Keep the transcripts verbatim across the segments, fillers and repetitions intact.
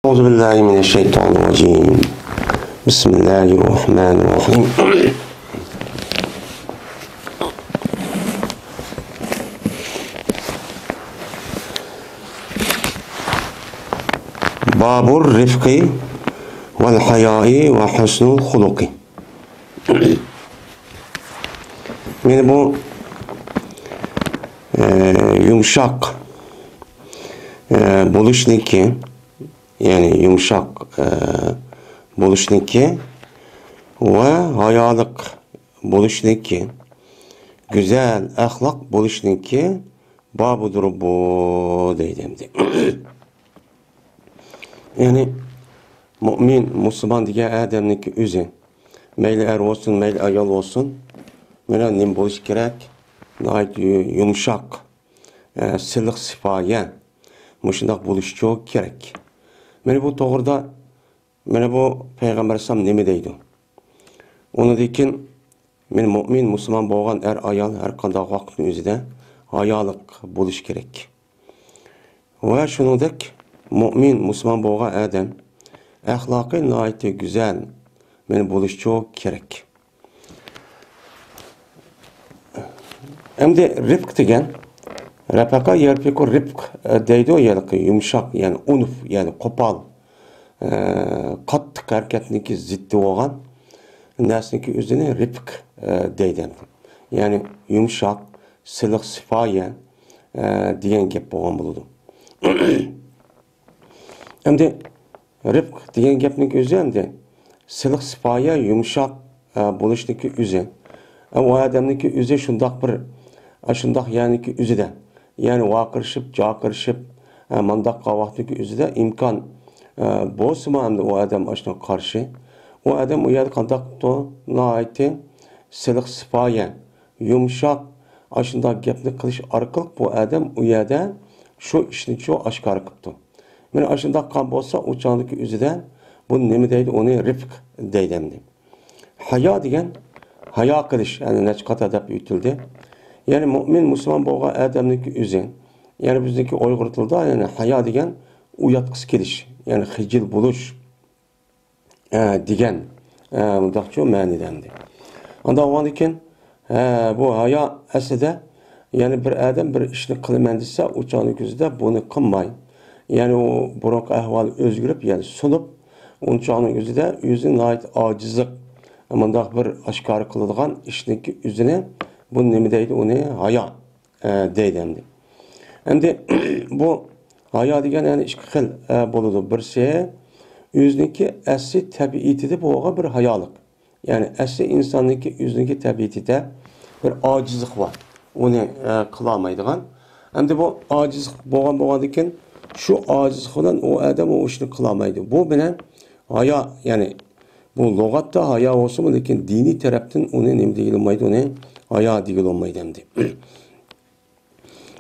أعوذ بالله من الشيطان الرجيم. بسم الله الرحمن الرحيم. باب الرفق والحياء وحسن الخلق. مانا بۇ، ئە، يۇمشاق، ئە، بولۇشنىڭكى، يەنى يۇمشاق، ئە، بولۇشنىڭكى ۋە ھايالىق بولۇشنىڭكى، گۈزەل ئەخلاق بولۇشنىڭكى بابىدۇر بۇ، دەيدۇ ئەمدى. يەنى مۇئمىن، مۇسۇلمان دېگەن ئادەمنىڭكى ئۆزى، مەيلى ئەر بولسۇن، مەيلى ئايال بولسۇن، مانا نېمە بولۇشى كېرەك؟ ناھايىتى يۇمشاق، ئە، سىلىق سىپايە، مۇشۇنداق بولۇشىچۇ كېرەك. مانا بۇ توغرىدا، مانا بۇ پەيغەمبەر ئەلەيھىسسالام نېمە دەيدۇ؟ ئۇنىڭدىن كېيىن، مانا مۇئمىن، مۇسۇلمان بولغان ئەر-ئايال ھەر قانداق ۋاقىتنىڭ ئۆزىدە ھايالىق بولۇشى كېرەك. ۋە شۇنىڭدەك مۇئمىن، مۇسۇلمان بولغان ئادەم ئەخلاقى ناھايىتى گۈزەل، مانا بولۇشىچۇ كېرەك. ئەمدى رىفق دېگەن، رەپەقە يەرپىقۇ رىفق، ئە، دەيدۇ، يەنى يۇمشاق، يەنى ئۇنۇپ، يەنى قوپال، ئە، قاتتىق ھەرىكەتنىڭكى زىتى بولغان نەرسىنىڭكى ئۆزىنى رىفق، ئە، دەيدۇ. يەنى يۇمشاق، سىلىق سىپايە، ئە، دېگەن گەپ بولغان بولىدۇ. ئەمدى رىفق دېگەن گەپنىڭ ئۆزى ئەمدى سىلىق سىپايە، يۇمشاق، ئە، بولۇشنىڭكى ئۆزى. ئە، ئۇ ئادەمنىڭكى ئۆزى شۇنداق بىر، ئە، شۇنداق يەرنىڭكى ئۆزىدە. يەنى ۋارقىرىشىپ، جارقىرىشىپ، ئە، مانداق قاۋاقنىڭكى ئۆزىدە ئىمكان، ئە، بولسىمۇ ئەمدى ئۇ ئادەم ئاشۇنىڭغا قارشى. ئۇ ئادەم ئۇ يەردە قانداق قىپتۇ؟ ناھايىتى سىلىق سىپايە، يۇمشاق، ئاشۇنداق گەپنى قىلىش ئارقىلىق بۇ ئادەم ئۇ يەردە شۇ ئىشنىچۇ ئاشكارا قىپتۇ. مانا ئاشۇنداق قىلغان بولسا، ئۇ چاغدىكى ئۆزىدە بۇ نېمە دەيدۇ؟ ئۇنى رىفق دەيدۇ ئەمدى. ھايا دېگەن ھايا قىلىش، يەنى نەچچە قېتىم دەپ ئۆتۈلدى. يەنى مۇئمىن، مۇسۇلمان بولغان ئادەمنىڭكى ئۆزى. يەنى بىزنىڭكى ئۇيغۇر تىلىدا، يەنى ھايا دېگەن ئۇياتقۇسى كېلىش، يەنى خىجىل بولۇش، ئە، دېگەن، ئە، مۇنداقچۇ مەنىدە ئەمدى. ئانداق بولغاندىن كېيىن، ھە، بۇ ھايا ئەسلىدە، يەنى بىر ئادەم بىر ئىشنى قىلىمەن دېسە، ئۇ چاغنىڭ ئۆزىدە بۇنى قىلماي، يەنى ئۇ بۇرۇنقى ئەھۋالى ئۆزگىرىپ، يەنى سۇنۇپ، ئۇ چاغنىڭ ئۆزىدە ئۆزىنى ناھايىتى ئاجىزلىق، مۇنداق بىر ئاشكارا قىلىدىغان ئىشنىڭكى ئۆزىنى، بۇ نېمە دەيدۇ؟ ئۇنى ھايا ئە، دەيدۇ ئەمدى. ئەمدى بۇ ھايا دېگەن يەنە ئىككى خىل، ئە، بولىدۇ. بىرسى ئۆزىنىڭكى ئەسلى تەبىئىتىدە بولغان بىر ھايالىق. يەنى ئەسلى ئىنساننىڭكى ئۆزىنىڭكى تەبىئىتىدە بىر ئاجىزلىق بار. ئۇنى، ئە، قىلالمايدىغان. ئەمدى بۇ ئاجىزلىق بولغان، بولغاندىن كېيىن شۇ ئاجىزلىق بىلەن ئۇ ئادەم ئۇ ئىشنى قىلالمايدۇ. بۇ بىلەن ھايا، يەنى بۇ لۇغەتتە ھايا بولسىمۇ، لېكىن دىنىي تەرەپتىن ئۇنى نېمە دېگىلى بولمايدۇ؟ ئۇنى ھايا دېگىلى بولمايدۇ ئەمدى.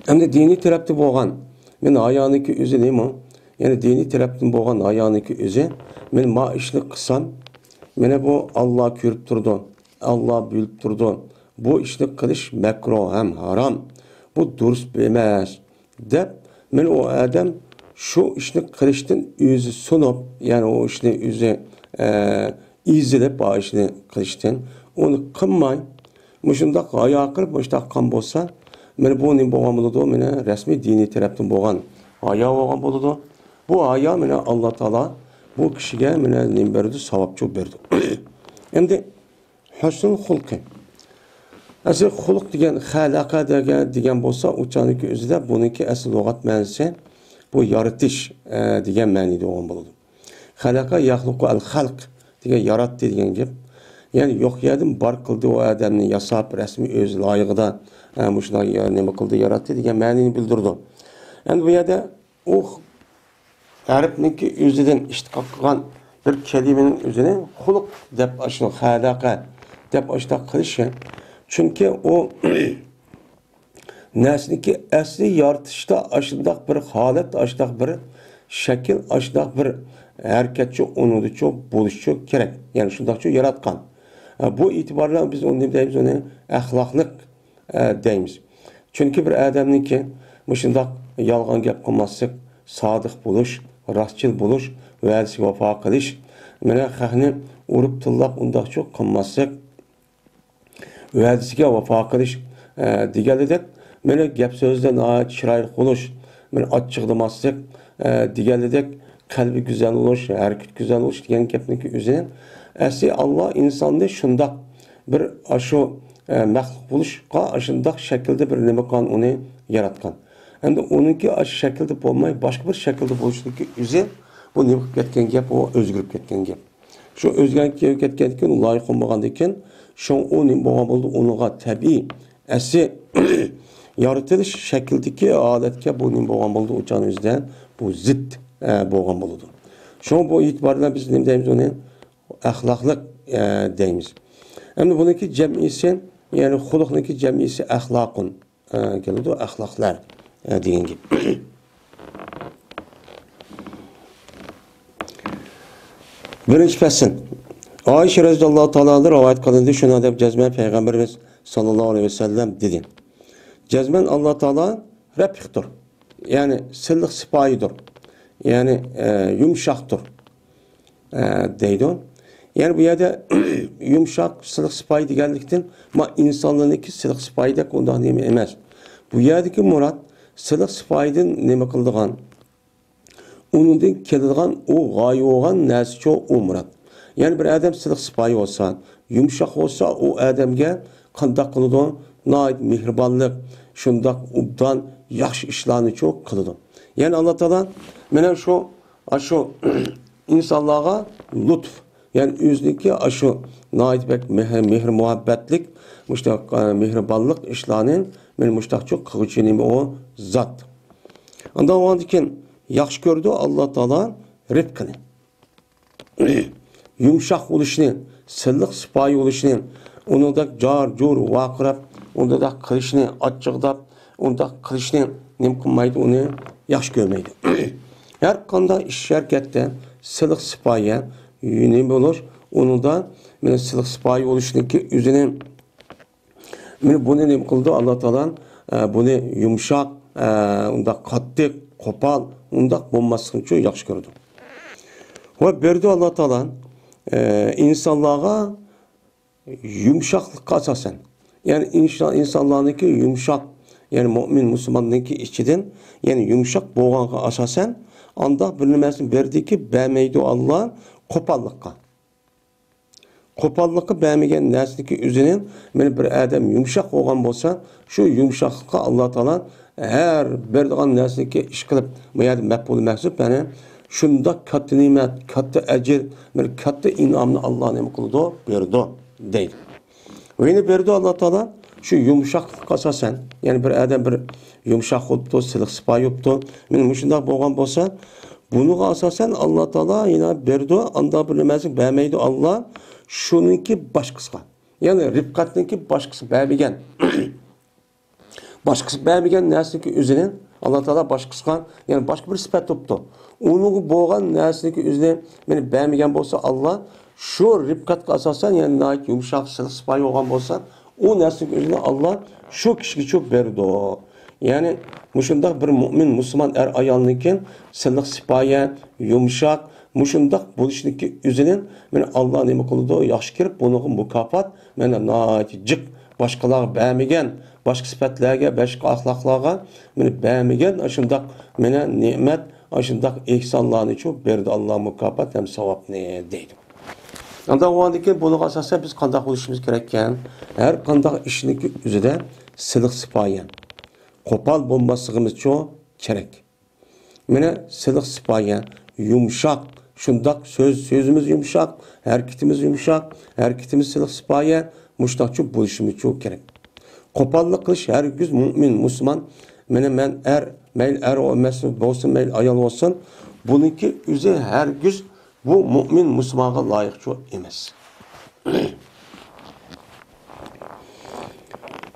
ئەمدى دىنىي تەرەپتە بولغان، مەن ھايانىڭكى ئۆزى نېمە؟ يەنى دىنىي تەرەپتىن بولغان ھايانىڭكى ئۆزى، مەن ما ئىشنى قىلسام، مانا بۇ ئاللا كۆرۈپ تۇرىدۇ، ئاللا بىلىپ تۇرىدۇ، بۇ ئىشنى قىلىش مەكرۇھ ھەم ھارام، بۇ دۇرۇس ئەمەس، دەپ، مانا ئۇ ئادەم شۇ ئىشنى قىلىشتىن ئۆزى سۇنۇپ، يەنى ئۇ ئىشنى ئۆزى، ئە، ئېزىلىپ، ئا ئىشنى قىلىشتىن ئۇنى قىلماي، مۇشۇنداق ھايا قىلىپ، مۇشۇنداق قىلغان بولسا، مانا بۇ نېمە بولغان بولىدۇ؟ مانا رەسمىي دىنىي تەرەپتىن بولغان ھايا بولغان بولىدۇ. بۇ ھايا مانا ئاللا تائالا بۇ كىشىگە مانا نېمە بېرىدۇ؟ ساۋابچۇ بېرىدۇ. ئەمدى ھۆسنۇل خۇلقى. ئەسلى خۇلق دېگەن، خەلەقە دېگەن، دېگەن بولسا، ئۇ چاغنىڭكى ئۆزىدە بۇنىڭكى ئەسلى لۇغەت مەنىسى بۇ يارىتىش، ئە، دېگەن مەنىدە بولغان بولىدۇ. خەلەقە يەخلۇقۇ ئەل خەلق دېگەن ياراتتى دېگەن گەپ. يەنى يوق يەردىن بار قىلدى ئۇ ئادەمنى ياساپ، رەسمىي ئۆز لايىقىدا، ئە، مۇشۇنداق يا-، نېمە قىلدى، ياراتتى دېگەن مەنىنى بىلدۈرىدۇ. ئەمدى بۇ يەردە ئۇ ھەرپنىڭكى ئۆزىدىن ئىشتىقاق قىلغان بىر كەلىمىنىڭ ئۆزىنى خۇلق دەپ ئاشۇ خەلەقە دەپ ئاشۇنداق قىلىشى. چۈنكى ئۇ نەرسىنىڭكى ئەسلى يارىتىشتا ئاشۇنداق بىر ھالەت، ئاشۇنداق بىر شەكىل، ئاشۇنداق بىر ھەرىكەتچۇ، ئۇنىڭدىچۇ بولۇشچۇ كېرەك. يەنى شۇنداقچۇ ياراتقان. بۇ ئېتىبار بىلەن بىز ئۇنى نېمە دەيمىز؟ ئۇنى ئەخلاقلىق ئە، دەيمىز. چۈنكى بىر ئادەمنىڭكى مۇشۇنداق يالغان گەپ قىلماسلىق، سادىق بولۇش، راستچىل بولۇش، ۋەدىسىگە ۋاپا قىلىش، مانا خەقنى ئۇرۇپ تىللاپ ئۇنداقچۇ قىلماسلىق، ۋەدىسىگە ۋاپا قىلىش، ئە، دېگەنلىدەك، مانا گەپ سۆزدە ناھايىتى چىرايلىق بولۇش، مانا ئاچچىقلىماسلىق، ئە، دېگەنلىدەك، قەلبى گۈزەل بولۇش، ھەرىكىتى گۈزەل بولۇش دېگەن گەپنىڭكى ئۆزى ئەسلى ئاللا ئىنساننى شۇنداق بىر ئاشۇ، ئە، مەخلۇق بولۇشقا ئاشۇنداق شەكىلدە بىر نېمە قىلغان، ئۇنى ياراتقان. ئەمدى ئۇنىڭكى ئاشۇ شەكىلدە بولماي، باشقا بىر شەكىلدە بولۇشىنىڭكى ئۆزى بۇ نېمە قىلىپ كەتكەن گەپ، ئۇ ئۆزگىرىپ كەتكەن گەپ. شۇ ئۆزگىرىپ كەتكەندىن كېيىن، لايىق بولمىغاندىن كېيىن، شۇڭا ئۇ نېمە بولغان بولىدۇ، ئۇنىڭغا تەبىئىي ئەسلى يارىتىلىش شەكلىدىكى ھالەتكە بۇ نېمە بولغان بولىدۇ، ئۇ چاغنىڭ ئۆزىدە بۇ زىت، ئە، بولغان بولىدۇ. شۇڭا بۇ ئېتىبار بىلەن بىز نېمە دەيمىز ئۇنى؟ ئەخلاقلىق، ئە، دەيمىز. ئەمدى بۇنىڭكى جەمئىيسى، يەنى خۇلقنىڭكى جەمئىيسى ئەخلاقۇن، ئە، كېلىدۇ، ئەخلاقلار، ئە، دېگەن گەپ. بىرىنچى پەسىل. ئائىشە رەزىياللاھۇ تائالا ئانھا رىۋايەت قىلىندى، شۇنداق دەپ جەزمەن پەيغەمبىرىمىز ساللاللاھۇ ئەلەيھى ۋەسەللەم دېدى. جەزمەن ئاللا تائالا رەپىقتۇر. يەنى سىلىق سىپايىدۇر. يەنى، ئە، يۇمشاقتۇر. ئە، دەيدۇ. يەنى بۇ يەردە يۇمشاق، سىلىق سىپايى دېگەنلىكتىن، ما ئىنسانلارنىڭكى سىلىق سىپايىدەك ئۇنداق نېمە ئەمەس. بۇ يەردىكى مۇراد سىلىق سىپايىدىن نېمە قىلىدىغان؟ ئۇنىڭدىن كېلىدىغان ئۇ غايە بولغان نەرسىچۇ ئۇ مۇراد. يەنى بىر ئادەم سىلىق سىپايى بولسا، يۇمشاق بولسا، ئۇ ئادەمگە قانداق قىلىدۇ؟ ناھايىتى مېھرىبانلىق، شۇنداق ئوبدان ياخشى ئىشلارنىچۇ قىلىدۇ. يەنى ئاللا تائالا مانا شۇ، ئاشۇ ئىنسانلارغا لۇتۇف، يەنى ئۆزىنىڭكى ئاشۇ ناھايىتى بەك مېھىر، مېھىر مۇھەببەتلىك، مۇشۇنداق، ئە، مېھرىبانلىق ئىشلارنى مانا مۇشۇنداقچۇ قىلغۇچى نېمە ئۇ زات. ئاندىن ئۇنىڭدىن كېيىن ياخشى كۆرىدۇ ئاللا تائالا رىپقىنى. يۇمشاق بولۇشنى، سىلىق سىپايى بولۇشنى، ئۇنىڭدەك جار جۇر ۋارقىراپ، ئۇنداق قىلىشنى، ئاچچىقداپ، ئۇنداق قىلىشنى نېمە قىلمايدۇ، ئۇنى ياخشى كۆرمەيدۇ. ھەر قانداق ئىش ھەرىكەتتە سىلىق سىپايە نېمە بولۇش، ئۇنىڭدا مانا سىلىق سىپايە بولۇشنىڭكى ئۆزىنى، مانا بۇنى نېمە قىلىدۇ؟ ئاللا تائالا، ئە، بۇنى يۇمشاق، ئە، ئۇنداق قاتتىق، قوپال، ئۇنداق بولماسلىقىنى ياخشى كۆرىدۇ. ۋە بېرىدۇ ئاللا تائالا، ئە، ئىنسانلارغا يۇمشاقلىققا ئاساسەن. يەنى ئىنسان، ئىنسانلارنىڭكى يۇمشاق، يەنى مۇئمىن مۇسۇلماننىڭكى ئىچىدىن، يەنى يۇمشاق بولغانغا ئاساسەن، ئانداق بىر نېمەسىنى بېرىدىكى، بەرمەيدۇ ئاللا قوپاللىققا. قوپاللىققا بەرمىگەن نەرسىنىڭكى ئۆزىنى، مانا بىر ئادەم يۇمشاق بولغان بولسا، شۇ يۇمشاقلىققا ئاللا تائالا ھەر بېرىدىغان نەرسىنىڭكى ئىش قىلىپ، بۇ يەردە مەپئۇلى مەھزۇپ، يەنى شۇنداق كاتتا نېمەت، كاتتا ئەجىر، بىر كاتتا ئىنئامنى ئاللا نېمە قىلىدۇ؟ بېرىدۇ، دەيدۇ. ۋە يەنە بېرىدۇ ئاللا تائالا شۇ يۇمشاقلىققا ئاساسەن، يەنى بىر ئادەم بىر يۇمشاق بوپتۇ، سىلىق سىپايى بوپتۇ. مانا مۇشۇنداق بولغان بولسا، بۇنىڭغا ئاساسەن ئاللا تائالا يەنە بېرىدۇ، ئاندا بىر نېمەسىنى بەرمەيدۇ ئاللا، شۇنىڭكى باشقىسىغا. يەنى رىپقەتنىڭكى باشقىسى بەرمىگەن. باشقىسى بەرمىگەن نەرسىنىڭكى ئۆزىنى ئاللا تائالا باشقىسىغا، يەنى باشقا بىر سۈپەت بوپتۇ. ئۇنىڭغا بولغان نەرسىنىڭكى ئۆزىنى مانا بەرمىگەن بولسا ئاللا، شۇ رىپقەتكە ئاساسەن، يەنى ناھايىتى يۇمشاق، سىلىق سىپايى بولغان بولسا، ئۇ نەرسىنىڭكى ئۆزىنى ئاللا شۇ كىشىگىچۇ بېرىدۇ. يەنى مۇشۇنداق بىر مۇئمىن مۇسۇلمان ئەر ئايالنىڭكى سىلىق سىپايە، يۇمشاق، مۇشۇنداق بولۇشىنىڭكى ئۆزىنى مانا ئاللا نېمە قىلىدۇ؟ ياخشى كۆرۈپ، بۇنىڭغا مۇكاپات، مانا ناھايىتى جىق، باشقىلارغا بەرمىگەن، باشقا سۈپەتلەرگە، باشقا ئەخلاقلارغا مانا بەرمىگەن ئاشۇنداق مانا نېمەت، ئاشۇنداق ئېھسانلارنىچۇ بېرىدۇ ئاللا مۇكاپات ھەم ساۋابنى، دەيدۇ. ئاندىن ئۇنىڭدىن كېيىن بۇنىڭغا ئاساسەن بىز قانداق بولۇشىمىز كېرەككەن؟ ھەر قانداق ئىشنىڭكى ئۆزىدە سىلىق سىپايە، قوپال بولماسلىقىمىزچۇ كېرەك. مانا سىلىق سىپايە، يۇمشاق، شۇنداق سۆز، سۆزىمىز يۇمشاق، ھەرىكىتىمىز يۇمشاق، ھەرىكىتىمىز سىلىق سىپايە، مۇشۇنداقچۇ بولۇشىمىزچۇ كېرەك. قوپاللىق قىلىش ھەرگىز مۇئمىن، مۇسۇلمان، مانا مەن ئەر، مەيلى ئەر ئەمەس بولسۇن، مەيلى ئايال بولسۇن، بۇنىڭكى ئۆزى ھەرگىز بۇ مۇئمىن مۇسۇلمانغا لايىقچۇ ئەمەس.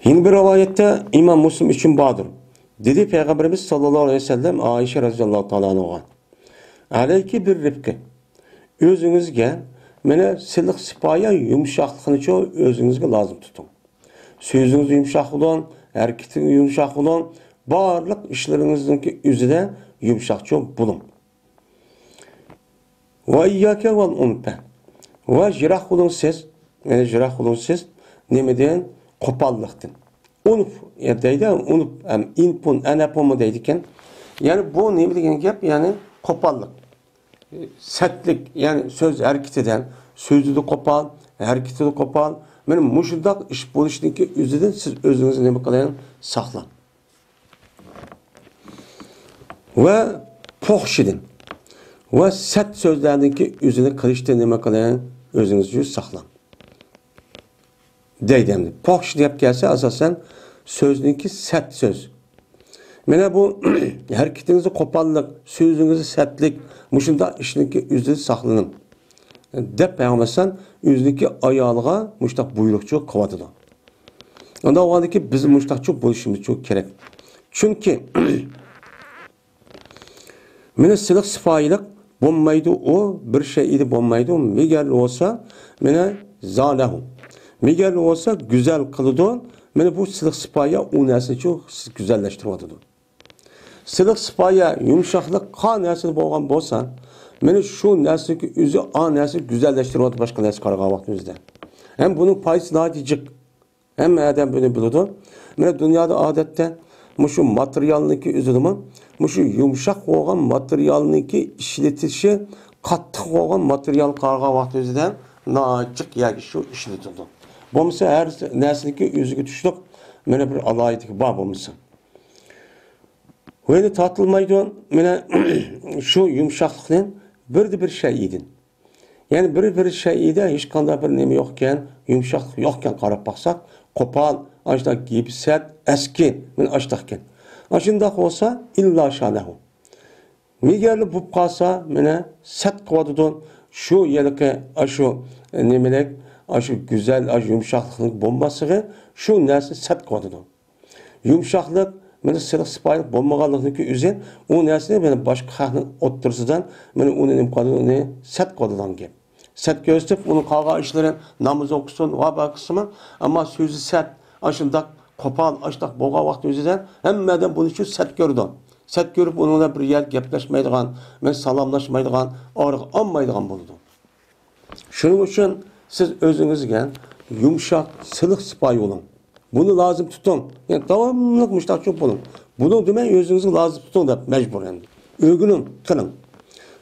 يەنە بىر رىۋايەتتە ئىمام مۇسلىم ئۈچۈن باردۇر. دېدى پەيغەمبىرىمىز ساللاللاھۇ ئەلەيھى ۋەسەللەم ئائىشە رەزىياللاھۇ تائالا ئانھاغا، ئەلەيكى بىر رىپقى، ئۆزىڭىزگە مانا سىلىق سىپايە يۇمشاقلىقنىچۇ ئۆزىڭىزگە لازىم تۇتۇڭ. سۆزىڭىز يۇمشاق بولۇڭ، ھەرىكىتىڭىز يۇمشاق بولۇڭ، بارلىق ئىشلىرىڭىزنىڭكى ئۆزىدە يۇمشاقچۇ بولۇڭ. ۋە ئىيياكە ۋەل ئۇنفە. ۋە يىراق بولۇڭ سىز، يەنى يىراق بولۇڭ سىز نېمىدىن؟ قوپاللىقتىن. ئۇنف، يا دەيدۇ، ئۇنف، ھەم ئىنپۇن، ئەنەپۇنمۇ دەيدىكەن. يەنى بۇ نېمە دېگەن گەپ؟ يەنى قوپاللىق. سەتلىك، يەنى سۆز ھەرىكىتىدە، سۆزىدە قوپال، ھەرىكىتىدە قوپال. مانا مۇشۇنداق ئىش بولۇشنىڭكى ئۆزىدىن سىز ئۆزىڭىزنى نېمە قىلىڭ؟ ساقلاڭ. ۋە پوخشىدىن ۋە سەت سۆزلەرنىڭكى ئۆزىنى قىلىشتىن نېمە قىلىڭ؟ ئۆزىڭىزنى ساقلاڭ. دەيدۇ ئەمدى. پوخش دەپ كەلسە، ئاساسەن، سۆزنىڭكى سەت سۆز. مانا بۇ ھەرىكىتىڭىزدە قوپاللىق، سۆزىڭىزدە سەتلىك، مۇشۇنداق ئىشنىڭكى ئۆزىدىن ساقلىنىڭ، دەپ پەيغەمبەر ئەلەيھىسسالام ئۆزىنىڭكى ئايالىغا مۇشۇنداق بۇيرۇقچۇ قىلىۋاتىدۇ. ئۇنداق بولغاندىكىن بىز مۇشۇنداقچۇ بولۇشىمىزچۇ كېرەك. چۈنكى مانا سىلىق سىپايىلىق بولمايدۇ، ئۇ بىر شەيئىدە بولمايدۇ. مېگەر بولسا، مانا زانەھۇ. مېگەر بولسا گۈزەل قىلىدۇ. مانا بۇ سىلىق سىپايە ئۇ نەرسىنى چۇ گۈزەللەشتۈرۈۋاتىدۇ. سىلىق سىپايە، يۇمشاقلىق قا نەرسىدە بولغان بولسا، مانا شۇ نەرسىنىڭكى ئۆزى ئا نەرسىنى گۈزەللەشتۈرۈۋاتىدۇ، باشقا نەرسە قارىغان ۋاقتىمىزدا. ھەم بۇنىڭ پايدىسى ناھايىتى جىق. ھەممە ئادەم بۇنى بىلىدۇ. مانا دۇنيادا ئادەتتە مۇشۇ ماتېرىيالنىڭكى ئۆزىدىمۇ، مۇشۇ يۇمشاق بولغان ماتېرىيالنىڭكى ئىشلىتىلىشى قاتتىق بولغان ماتېرىيال قارىغان ۋاقتى ئۆزىدە ناچىق ياكى شۇ ئىشلىتىدۇ. بولمىسا ھەر نەرسىنىڭكى ئۆزىگە تۇشلۇق مانا بىر ئالاھىدىلىكى بار بولمىسا. ۋەينى تارتىلمايدۇ. مانا شۇ يۇمشاقلىقنى بىردە بىر شەيئىدىن. يەنى بىر، بىر شەيئىدە ھېچقانداق بىر نېمە يوقكەن، يۇمشاقلىق يوقكەن قاراپ باقساق، قوپال، ئاشۇنداق گېپى سەت، ئەسكى، مانا ئاشۇنداقكەن. ئاشۇنداق بولسا، ئىللا شانەھۇ. مېگەرلا بولۇپ قالسا، مانا سەت قىلىۋاتىدۇ. شۇ ھېلىقى، ئاشۇ نېمىلىك، ئاشۇ گۈزەل، ئاشۇ يۇمشاقلىقنىڭ بولماسلىقى شۇ نەرسىنى سەت قىلىۋاتىدۇ. يۇمشاقلىق، مانا سىلىق سىپايىلىق بولمىغانلىقنىڭكى ئۆزى، ئۇ نەرسىنى مانا باشقا خەقنىڭ ئوتتۇرىسىدا، مانا ئۇنى نېمە قىلىدۇ، ئۇنى سەت قىلىدىغان گەپ. سەت كۆرسىتىپ، ئۇنىڭ قالغان ئىشلىرى ناماز ئوقۇسۇن، ۋە باقسىمۇ، ئەمما سۆزى سەت، ئاشۇنداق قوپال، ئاشۇنداق بولغان ۋاقىت ئۆزىدە ھەممە ئادەم بۇنى شۇ سەت كۆرىدۇ. سەت كۆرۈپ، ئۇنىڭ بىلەن بىر يەردە گەپلەشمەيدىغان، مانا سالاملاشمايدىغان، ئارىغا ئالمايدىغان بولىدۇ. شۇنىڭ ئۈچۈن سىز ئۆزىڭىزگە يۇمشاق، سىلىق سىپايى بولۇڭ. بۇنى لازىم تۇتۇڭ. يەنى داۋاملىق مۇشۇنداقچۇ بولۇڭ. بۇنى دېمەي، ئۆزىڭىزگە لازىم تۇتۇڭ دەپ مەجبۇر ئەمدى. ئۆگىنىڭ، قىلىڭ.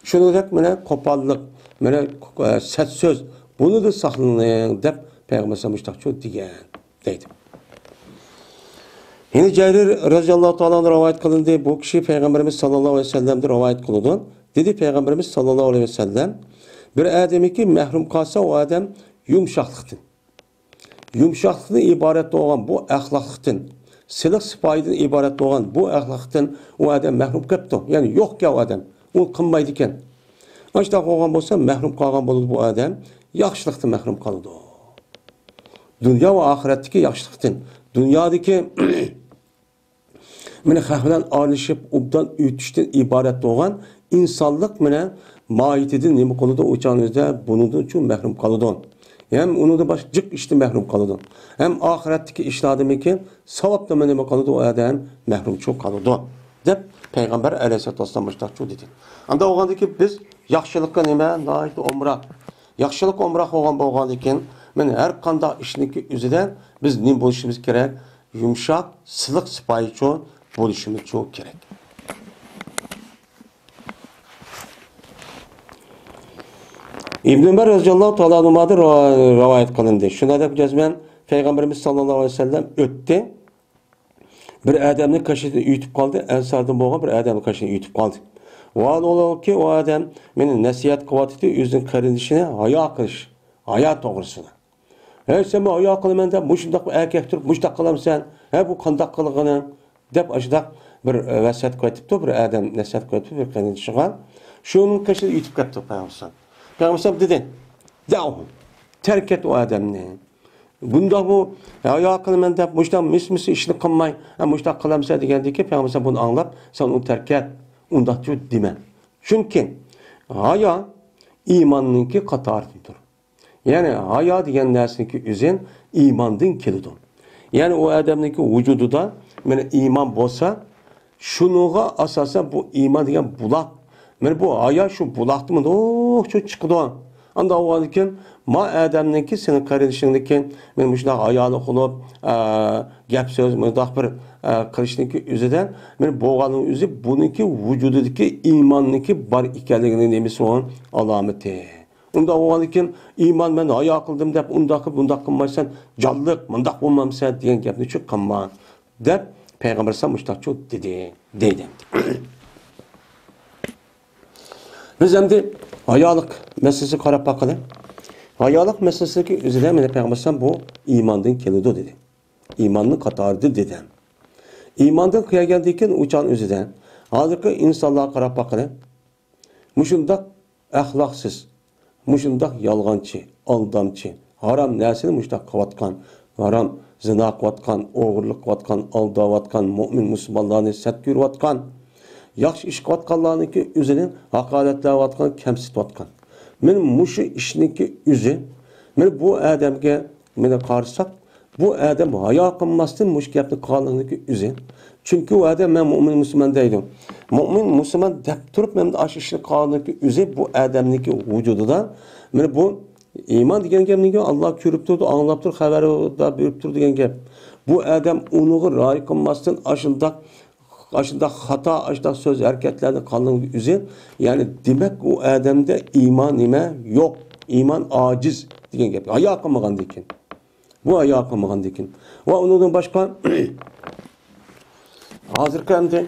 شۇنىڭدەك مانا قوپاللىق، مانا، ئە، سەت سۆز، بۇنىدىن ساقلىنىڭ دەپ پەيغەمبەر مۇشۇنداقچۇ دېگەن، دەيدۇ. يەنە جەرىر رەزىياللاھۇ تائالا ئەنھۇ رىۋايەت قىلىندى. بۇ كىشى پەيغەمبىرىمىز ساللاللاھۇ ئەلەيھى ۋەسەللەمدىن رىۋايەت قىلىدۇ. دېدى پەيغەمبىرىمىز ساللاللاھۇ ئەلەيھى ۋەسەللەم، بىر ئادەمكى مەھرۇم قالسا، ئۇ ئادەم يۇمشاقلىقتىن، يۇمشاقلىقتىن ئىبارەت بولغان بۇ ئەخلاقلىقتىن، سىلىق سىپايىدىن ئىبارەت بولغان بۇ ئەخلاقتىن ئۇ ئادەم مەھرۇم قېلىپتۇ. يەنى يوقكەن ئۇ ئادەم، ئۇ قىلمايدىكەن. ئاشۇنداق بولغان بولسا، مەھرۇم قالغان بولىدۇ بۇ ئادەم، ياخشىلىقتىن مەھرۇم قالىدۇ. دۇنيا ۋە ئاخىرەتتىكى ياخشىلىقتىن، دۇنيادىكى مانا خەق بىلەن ئارىلىشىپ، ئوبدان ئۆتۈشتىن ئىبارەت بولغان ئىنسانلىق مانا ماھىيىتىدىن نېمە قىلىدۇ؟ ئۇ چاغنىڭدا بۇنىڭدىن چوڭ مەھرۇم قالىدۇ. ھەم ئۇنىڭدىن باشقا جىق ئىشتىن مەھرۇم قالىدۇ. ھەم ئاخىرەتتىكى ئىشلاردىنمىكىن ساۋابتىنمۇ نېمە قىلىدۇ؟ ئۇ ئادەم مەھرۇمچۇ قالىدۇ، دەپ پەيغەمبەر ئەلەيھىسسالاتۇ ۋەسسالام مۇشۇنداقچۇ دېدى. ئاندا بولغاندىن كېيىن بىز ياخشىلىققا نېمە؟ ناھايىتى ئومراق. ياخشىلىق ئومراق بولغان بولغاندىن كېيىن، مانا ھەر قانداق ئىشنىڭكى ئۆزىدە بىز نېمە بولۇشىمىز كېرەك؟ يۇمشاق، سىلىق سىپايىچۇ بولۇشىمىزچۇ كېرەك. ئىبن ئۆمەر رەزىياللاھۇ تائالا ئەنھۇمادىن رىۋا-، رىۋايەت قىلىندى. شۇنداق دەپ جەزمەن پەيغەمبىرىمىز ساللاللاھۇ ئەلەيھى ۋەسەللەم ئۆتتى. بىر ئادەمنى قېشىدىن ئۆتۈپ قالدى، ئەنساردىن بولغان بىر ئادەمنى قېشىدىن ئۆتۈپ قالدى. ۋاھالەنكى، ئۇ ئادەم مېنى نەسىھەت قىلىۋاتىدۇ، ئۆزىنىڭ قېرىندىشىنى ھايا قىلىش، ھايا توغرىسىدا. ھەي، سەن ھايا قىلىمەن دەپ، مۇشۇنداق بىر ئەركەك تۇرۇپ، مۇشۇنداق قىلامسەن؟ ھە، بۇ قانداق قىلغىنىڭ؟ دەپ، ئاشۇنداق بىر، ئە، ۋەسىيەت قىلىۋېتىپتۇ، بىر ئادەم نەسىھەت قىلىۋېتىپتۇ بىر قېرىندىشىغا. شۇنىڭ قېشىدىن ئۆتۈپ كەپتۇ پەيغەمبەر ئەلەيھىسسالام. پەيغەمبەر ئەلەيھىسسالام دېدى، دەئۇھۇ، تەرك ئەت ئۇ ئادەمنى. بۇنداق بۇ، ھايا قىلىمەن دەپ، مۇشۇنداق مىس-مىس ئىشنى قىلماي، ھە، مۇشۇنداق قىلامسەن دېگەندىكىن، پەيغەمبەر ئەلەيھىسسالام بۇنى ئاڭلاپ، سەن ئۇنى تەرك ئەت، ئۇنداقچۇ دېمە. چۈنكى ھايا ئىماننىڭكى قاتارىدىندۇر. يەنى ھايا دېگەن نەرسىنىڭكى ئۆزى ئىماندىن كېلىدۇ. يەنى ئۇ ئادەمنىڭكى ۋۇجۇدىدا مانا ئىمان بولسا، شۇنىڭغا ئاساسەن بۇ ئىمان دېگەن بۇلاق، مانا بۇ ھايا شۇ بۇلاقتىن مۇنداقچە چىقىدۇ. ئانداق بولغاندىكىن، ما ئادەمنىڭكى سېنىڭ قېرىندىشىڭنىڭكى مانا مۇشۇنداق ھايالىق بولۇپ، ئە، گەپ سۆز، مۇنداق بىر، ئە، قىلىشنىڭكى ئۆزىدە، مانا بولغاننىڭ ئۆزى بۇنىڭكى ۋۇجۇدىدىكى ئىماننىڭكى بار ئىكەنلىكىنىڭ نېمىسى ئۇ؟ ئالامىتى. ئۇنداق بولغاندىكىن، ئىمان، مەن ھايا قىلدىم دەپ، ئۇنداق قىلىپ، بۇنداق قىلمايسەن، جانلىق، مۇنداق بولمامسەن دېگەن گەپنى چۈ قىلما، دەپ پەيغەمبەر ئەلەيھىسسالام مۇشۇنداقچۇ دېدى، دەيدۇ. بىز ئەمدى ھايالىق مەسىلىسىگە قاراپ باقىلى. ھايالىق مەسىلىسىدىكى ئۆزىدە مانا پەيغەمبەر ئەلەيھىسسالام بۇ ئىماندىن كېلىدۇ دېدى. ئىماننىڭ قاتارىدا دېدى. ئىماندىن كەلگەندىن كېيىن ئۇ چاغنىڭ ئۆزىدە ھازىرقى ئىنسانلارغا قاراپ باقىلى. مۇشۇنداق ئەخلاقسىز، مۇشۇنداق يالغانچى، ئالدامچى، ھارام نەرسىنى مۇشۇنداق قىلىۋاتقان، ھارام زىنا قىلىۋاتقان، ئوغرىلىق قىلىۋاتقان، ئالداۋاتقان، مۆمىن مۇسۇلمانلارنى سەت كۆرۈۋاتقان، ياخشى ئىش قىلىۋاتقانلارنىڭكى ئۆزىنى ھاقارەتلەۋاتقان، كەمسىتىۋاتقان. مانا مۇشۇ ئىشنىڭكى ئۆزى، مانا بۇ ئادەمگە مانا قارىساق، بۇ ئادەم ھايا قىلماستىن مۇشۇ گەپنى قىلغانلىقىنىڭكى ئۆزى. چۈنكى ئۇ ئادەم مەن مۆمىن مۇسۇلمان دەيدۇ. مۆمىن مۇسۇلمان دەپ تۇرۇپ مەن ئاشۇ ئىشنى قىلغانلىقىنىڭكى ئۆزى بۇ ئادەمنىڭكى ۋۇجۇدىدا مانا بۇ ئىمان دېگەن گەپنىڭكى ئاللا كۆرۈپ تۇرىدۇ، ئاڭلاپ تۇرىدۇ، خەۋەردار بېرىپ تۇرىدۇ دېگەن گەپ. بۇ ئادەم ئۇنىڭغا رىئايە قىلماستىن ئاشۇنداق، ئاشۇنداق خاتا، ئاشۇنداق سۆز ھەرىكەتلەرنى قىلغانلىقىنىڭكى ئۆزى، يەنى دېمەك ئۇ ئادەمدە ئىمان نېمە؟ يوق. ئىمان ئاجىز دېگەن گەپ. ھايا قىلمىغاندىكىن. بۇ ھايا قىلمىغاندىكىن. ۋە ئۇنىڭدىن باشقا، ھازىرقى ئەمدى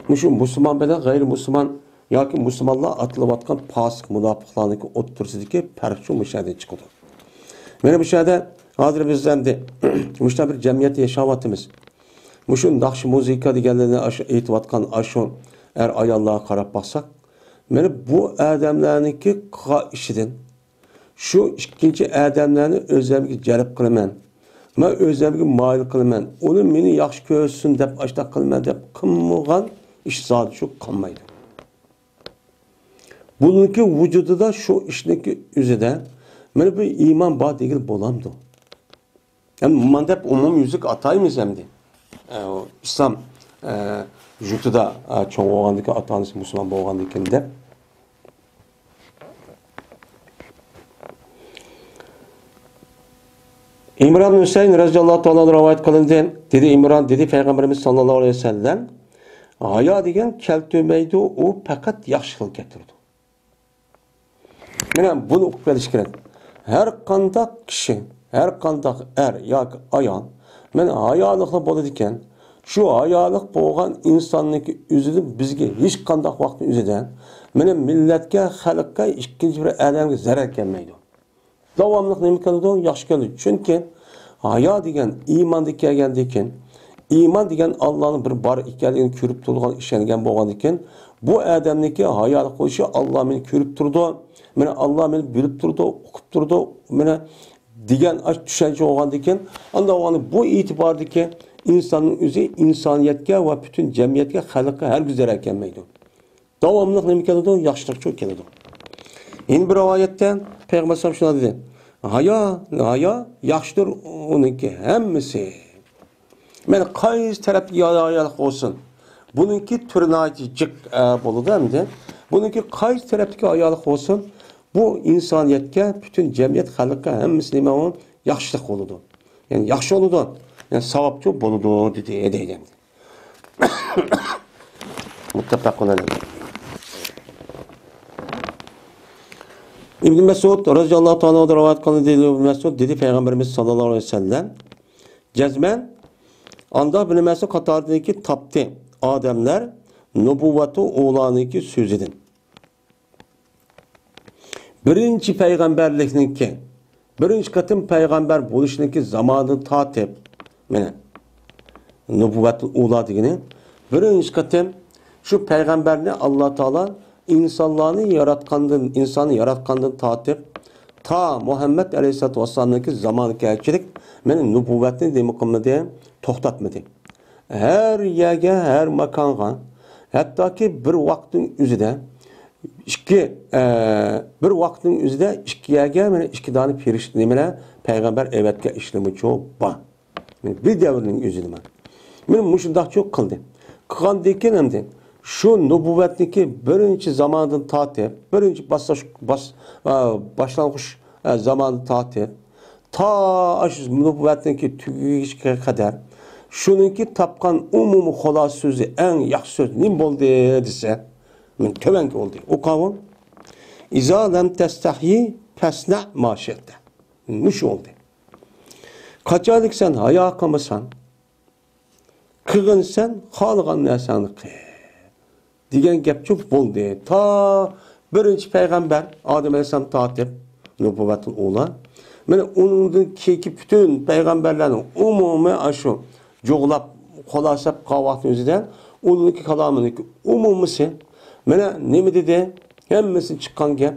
مۇشۇ مۇسۇلمان بىلەن غەيرىي مۇسۇلمان ياكى مۇسۇلمانلار ئاتىلىۋاتقان پاسىق مۇناپىقلارنىڭكى ئوتتۇرىسىدىكى پەرق شۇ مۇشۇ يەردىن چىقىدۇ. مانا مۇشۇ يەردە ھازىر بىز ئەمدى مۇشۇنداق بىر جەمئىيەتتە ياشاۋاتىمىز. مۇشۇ ناخشا مۇزىكا دېگەنلەرنى ئاشۇ ئېيتىۋاتقان ئاشۇ ئەر ئاياللارغا قاراپ باقساق، مانا بۇ ئادەملەرنىڭكى قىلغان ئىشىدىن شۇ ئىككىنچى ئادەملەرنى ئۆزۈمگە جەلپ قىلىمەن. مەن ئۆزۈمگە مايىل قىلىمەن. ئۇلار مېنى ياخشى كۆرسۇن دەپ ئاشۇنداق قىلىمەن دەپ قىلمىغان ئىش زادى شۇ قىلمايدۇ. بۇنىڭكى ۋۇجۇدىدا شۇ ئىشنىڭكى ئۆزىدە مانا بۇ ئىمان بار دېگىلى بولامدۇ؟ ئەمدى مانا دەپ ئومۇميۈزلۈك ئاتايمىز ئەمدى. ئە، ئۇ ئىسلام، ئە، يۇرتىدا، ئە، چوڭ بولغاندىكىن، ئاتا-ئانىسى مۇسۇلمان بولغاندىكىن دەپ. ئىمران ھۈسەيىن رەزىياللاھۇ تائالا ئەنھۇ رىۋايەت قىلىندى. دېدى ئىمران، دېدى پەيغەمبىرىمىز ساللاللاھۇ ئەلەيھى ۋەسەللەم، ھايا دېگەن كەلتۈرمەيدۇ، ئۇ پەقەت ياخشىلىقنى كەلتۈرىدۇ. مانا بۇنى ئۇقۇپ قېلىش كېرەك. ھەر قانداق كىشى، ھەر قانداق ئەر ياكى ئايال، مانا ھايالىقلا بولىدىكەن. شۇ ھايالىق بولغان ئىنساننىڭكى ئۆزىدە بىزگە ھېچقانداق ۋاقىتنىڭ ئۆزىدە، مانا مىللەتكە، خەلققە، ئىككىنچى بىر ئادەمگە زەرەر كەلمەيدۇ. داۋاملىق نېمە كېلىدۇ؟ ياخشى كېلىدۇ. چۈنكى ھايا دېگەن ئىماندا كەلگەندىن كېيىن، ئىمان دېگەن ئاللانىڭ بىر بار ئىكەنلىكىنى كۆرۈپ تۇرىدىغان، ئىشەنگەن بولغاندىكىن، بۇ ئادەمنىڭكى ھايالىق بولۇشى، ئاللا مېنى كۆرۈپ تۇرىدۇ، مانا ئاللا مېنى بىلىپ تۇرىدۇ، ئۇقۇپ تۇرىدۇ، مانا دېگەن ئاشۇ چۈشەنچە بولغاندىكىن، ئانداق بولغاندا بۇ ئېتىباردىكى ئىنساننىڭ ئۆزى ئىنسانىيەتكە ۋە پۈتۈن جەمئىيەتكە، خەلققە ھەرگىز زەرەر كەلمەيدۇ. داۋاملىق نېمە كېلىدۇ؟ ياخشىلىقچۇ كېلىدۇ. يەنە بىر رىۋايەتتە پەيغەمبەر ئەلەيھىسسالام شۇنداق دېدى، ھايا، ھايا ياخشىدۇر ئۇنىڭكى ھەممىسى. مانا قايسى تەرەپتىكى ھايالىق بولسۇن، بۇنىڭكى تۈرى ناھايىتى جىق، ئە، بولىدۇ ئەمدى. بۇنىڭكى قايسى تەرەپتىكى ھايالىق بولسۇن، بۇ ئىنسانىيەتكە، پۈتۈن جەمئىيەت خەلققە ھەممىسى نېمە ئۇ؟ ياخشىلىق بولىدۇ. يەنى ياخشى بولىدۇ، يەنى ساۋابچۇ بولىدۇ دېدى، دەيدۇ. مۇتتەپەقۇن ئەلەيھ. ئىبن مەسئۇد رەزىياللاھۇ تائالا ئەنھۇ رىۋايەت قىلىندى. ئىبن مەسئۇد دېدى، پەيغەمبىرىمىز ساللاللاھۇ ئەلەيھى ۋەسەللەم جەزمەن ئانداق بىر نەرسە قاتارىدىكى تاپتى. ئادەملەر نۇبۇۋۋەتۇ ئۇلانىڭكى سۆزىدىن. بىرىنچى پەيغەمبەرلىكنىڭكى، بىرىنچى قېتىم پەيغەمبەر بولۇشنىڭكى زامانىدىن تارتىپ، مانا، نۇبۇۋۋەتۇل ئۇلا دېگىنى، بىرىنچى قېتىم شۇ پەيغەمبەرنى ئاللا تائالا ئىنسانلارنى ياراتقاندىن، ئىنساننى ياراتقاندىن تارتىپ، تا مۇھەممەد ئەلەيھىسسالاتۇ ۋەسسالامنىڭكى زامانىغا كەلگۈچىلىك، مانا، نۇبۇۋۋەتنى نېمە قىلمىدى؟ توختاتمىدى. ھەر يەرگە، ھەر ماكانغا، ھەتتاكى بىر ۋاقىتنىڭ ئۆزىدە ئىككى، ئە، بىر ۋاقىتنىڭ ئۆزىدە ئىككى يەرگە مانا ئىككى دانە پەرىشتە نېمىلەر پەيغەمبەر ئەۋەتكەن ئىشلىرىمۇچۇ بار. مانا بىر دەۋرنىڭ ئۆزىدە مانا. مانا مۇشۇنداقچۇ قىلدى. قىلغاندىن كېيىن ئەمدى شۇ نۇبۇۋۋەتنىڭكى بىرىنچى زاماندىن تارتىپ، بىرىنچى باسلاش-، باس-، ئا، باشلانغۇچ، ئا، زاماندىن تارتىپ، تا ئاشۇ نۇبۇۋۋەتنىڭكى تۈگىگىچە قەدەر شۇنىڭكى تاپقان ئومۇمىي خۇلاسە سۆزى، ئەڭ ياخشى سۆز نېمە بولدى دېسە، مانا تۆۋەنكى بولدى. ئوقۇڭ. «ئىزا لەم تەستەھيى فەسنەئ ما شىئتە.» مۇشۇ بولدى. قاچانلىك سەن ھايا قىلمىساڭ، قىلغىن سەن خالىغان نەرسەڭنى قىل، دېگەن گەپچۇ بولدى. تا بىرىنچى پەيغەمبەر ئادەم ئەلەيھىسسالام تارتىپ نۇبۇۋۋەتتىن ئۇلار، مانا ئۇنىڭدىن كېيىنكى پۈتۈن پەيغەمبەرلەرنىڭ ئومۇمىي ئاشۇ جۇغلاپ، خۇلاسەپ قالغان ۋاقىتنىڭ ئۆزىدە ئۇنىڭكى كالامىنىڭكى ئومۇمىسى، مانا نېمە دېدى؟ ھەممىسى چىققان گەپ.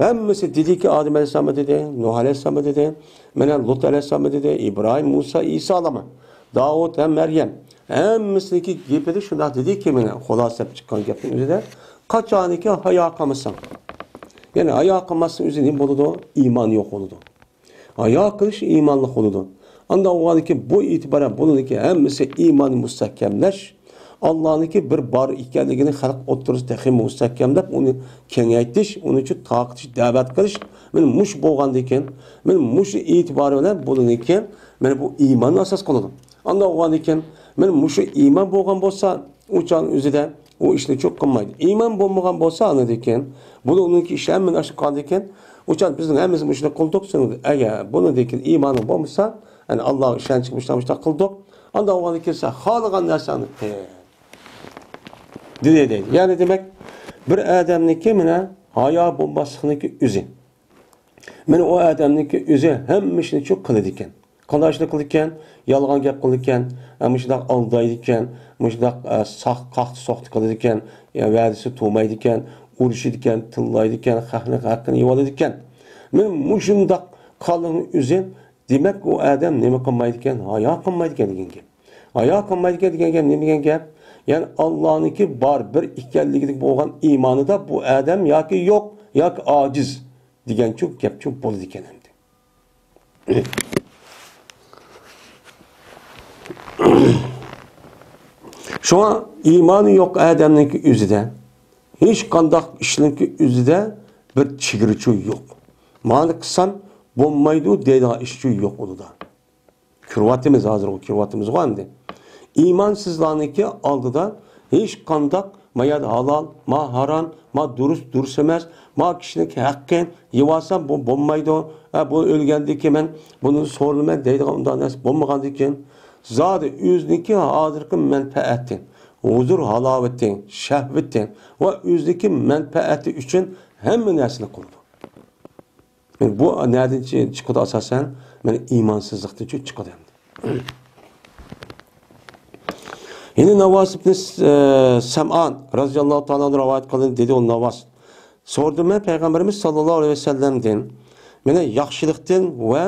ھەممىسى دېدىكى، ئادەم ئەلەيھىسسالاممۇ دېدى، نۇھ ئەلەيھىسسالاممۇ دېدى، مانا لۇت ئەلەيھىسسالاممۇ دېدى، ئىبراھىم، مۇسا، ئىسا ئالىمۇ، داۋۇت ھەم مەريەم، ھەممىسىنىڭكى گېپىدە شۇنداق دېدىكى، مانا خۇلاسەپ چىققان گەپنىڭ ئۆزىدە، قاچانكى ھايا قىلمىساڭ، يەنى ھايا قىلماسنىڭ ئۆزى نېمە بولىدۇ؟ ئىمان يوق بولىدۇ. ھايا قىلىش ئىمانلىق بولىدۇ. ئانداق بولغاندىكىن بۇ ئېتىبارەن بۇنىڭدىكى ھەممىسى ئىماننى مۇستەھكەملەش، ئاللانىڭكى بىر بار ئىكەنلىكىنى خەلق ئوتتۇرىسىدا تېخىمۇ مۇستەھكەملەپ، ئۇنى كېڭەيتىش، ئۇنىڭ ئۈچۈن تارقىتىش، دەۋەت قىلىش، مانا مۇشۇ بولغاندىكىن، مانا مۇشۇ ئېتىبارى بىلەن بۇنىڭدىكى، مانا بۇ ئىماننى ئاساس قىلىدۇ. ئانداق بولغاندىكىن، مانا مۇشۇ ئىمان بولغان بولسا، ئۇ چاغنىڭ ئۆزىدە ئۇ ئىشنى چوق قىلمايدۇ. ئىمان بولمىغان بولسا، ئاندىن كېيىن، بۇنى ئۇنىڭكى ئىشى ھەممىنى ئاشۇ قالدىكەن، ئۇ چاغ بىزنىڭ ھەممىمىز مۇشۇنى قىلدۇق، سېنىڭ ئەگەر بۇنىڭدىن كېيىن ئىمانىڭ بولمىسا، يەنى ئاللاغا ئىشەنچ مۇشۇنداق، مۇشۇنداق قىلدۇق. ئانداق بولغاندىن كېيىن سەن خالىغان نەرسەڭنى قىل. دېدى، دەيدۇ. يەنى دېمەك، بىر ئادەمنىڭكى مانا ھايا بولماسلىقنىڭكى ئۆزى. مانا ئۇ ئادەمنىڭكى ئۆزى ھەممە ئىشنى شۇ قىلىدىكەن. قانداق ئىشنى قىلىدىكەن؟ يالغان گەپ قىلىدىكەن، ئە، مۇشۇنداق ئالدايدىكەن، مۇشۇنداق، ئە، ساخ-، قاختا-سوختا قىلىدىكەن، يا ۋەدىسى تۇرمايدىكەن، ئۇرۇشىدىكەن، تىللايدىكەن، خەقنىڭ ھەققىنى يېۋالىدىكەن. مانا مۇشۇنداق قىلغاننىڭ ئۆزى، دېمەك، ئۇ ئادەم نېمە قىلمايدىكەن؟ ھايا قىلمايدىكەن دېگەن گەپ. ھايا قىلمايدىكەن دېگەن گەپ نېمە دېگەن گەپ؟ يەنى ئاللانىڭكى بار بىر ئىكەنلىكىدە بولغان ئىمانىدا بۇ ئادەم ياكى يوق، ياكى ئاجىز دېگەنچۇ گەپچۇ بولىدىكەن ئەمدى. شۇڭا ئىمانى يوق ئادەمنىڭكى ئۆزىدە، ھېچقانداق ئىشنىڭكى ئۆزىدە بىر چېگرىچۇ يوق. مانا قىلسام بولمايدۇ دەيدىغان ئىشچۇ يوق ئۇنىدا. كۆرۈۋاتىمىز ھازىرغۇ، كۆرۈۋاتىمىزغۇ ئەمدى. ئىمانسىزلارنىڭكى ئالدىدا ھېچقانداق ما يەردە ھالال، ما ھارام، ما دۇرۇس، دۇرۇس ئەمەس، ما كىشىنىڭكى ھەققى، يېۋالسام بۇ بولمايدۇ، ھە، بۇ ئۆلگەندىن كېيىن مەن بۇنى سورىلىمەن دەيدىغان ئۇنداق نەرسە بولمىغاندىن كېيىن، زادى ئۆزىنىڭكى ھازىرقى مەنپەئەتى، ھۇزۇر ھالاۋىتى، شەھۋىتى ۋە ئۆزىنىڭكى مەنپەئەتى ئۈچۈن ھەممە نەرسىنى قىلىدۇ. بۇ نەدىن چى-، چىقىدۇ ئاساسەن؟ مانا ئىمانسىزلىقتىن چى-، چىقىدۇ ئەمدى. يەنە ناۋاس ئىبن س-، ئە، سەمئان رازىياللاھۇ تائالا ئەنھۇ رىۋايەت قىلدى، دېدى ئۇ ناۋاس. سورىدىم مەن پەيغەمبىرىمىز ساللاللاھۇ ئەلەيھى ۋەسەللەمدىن، مانا ياخشىلىقتىن ۋە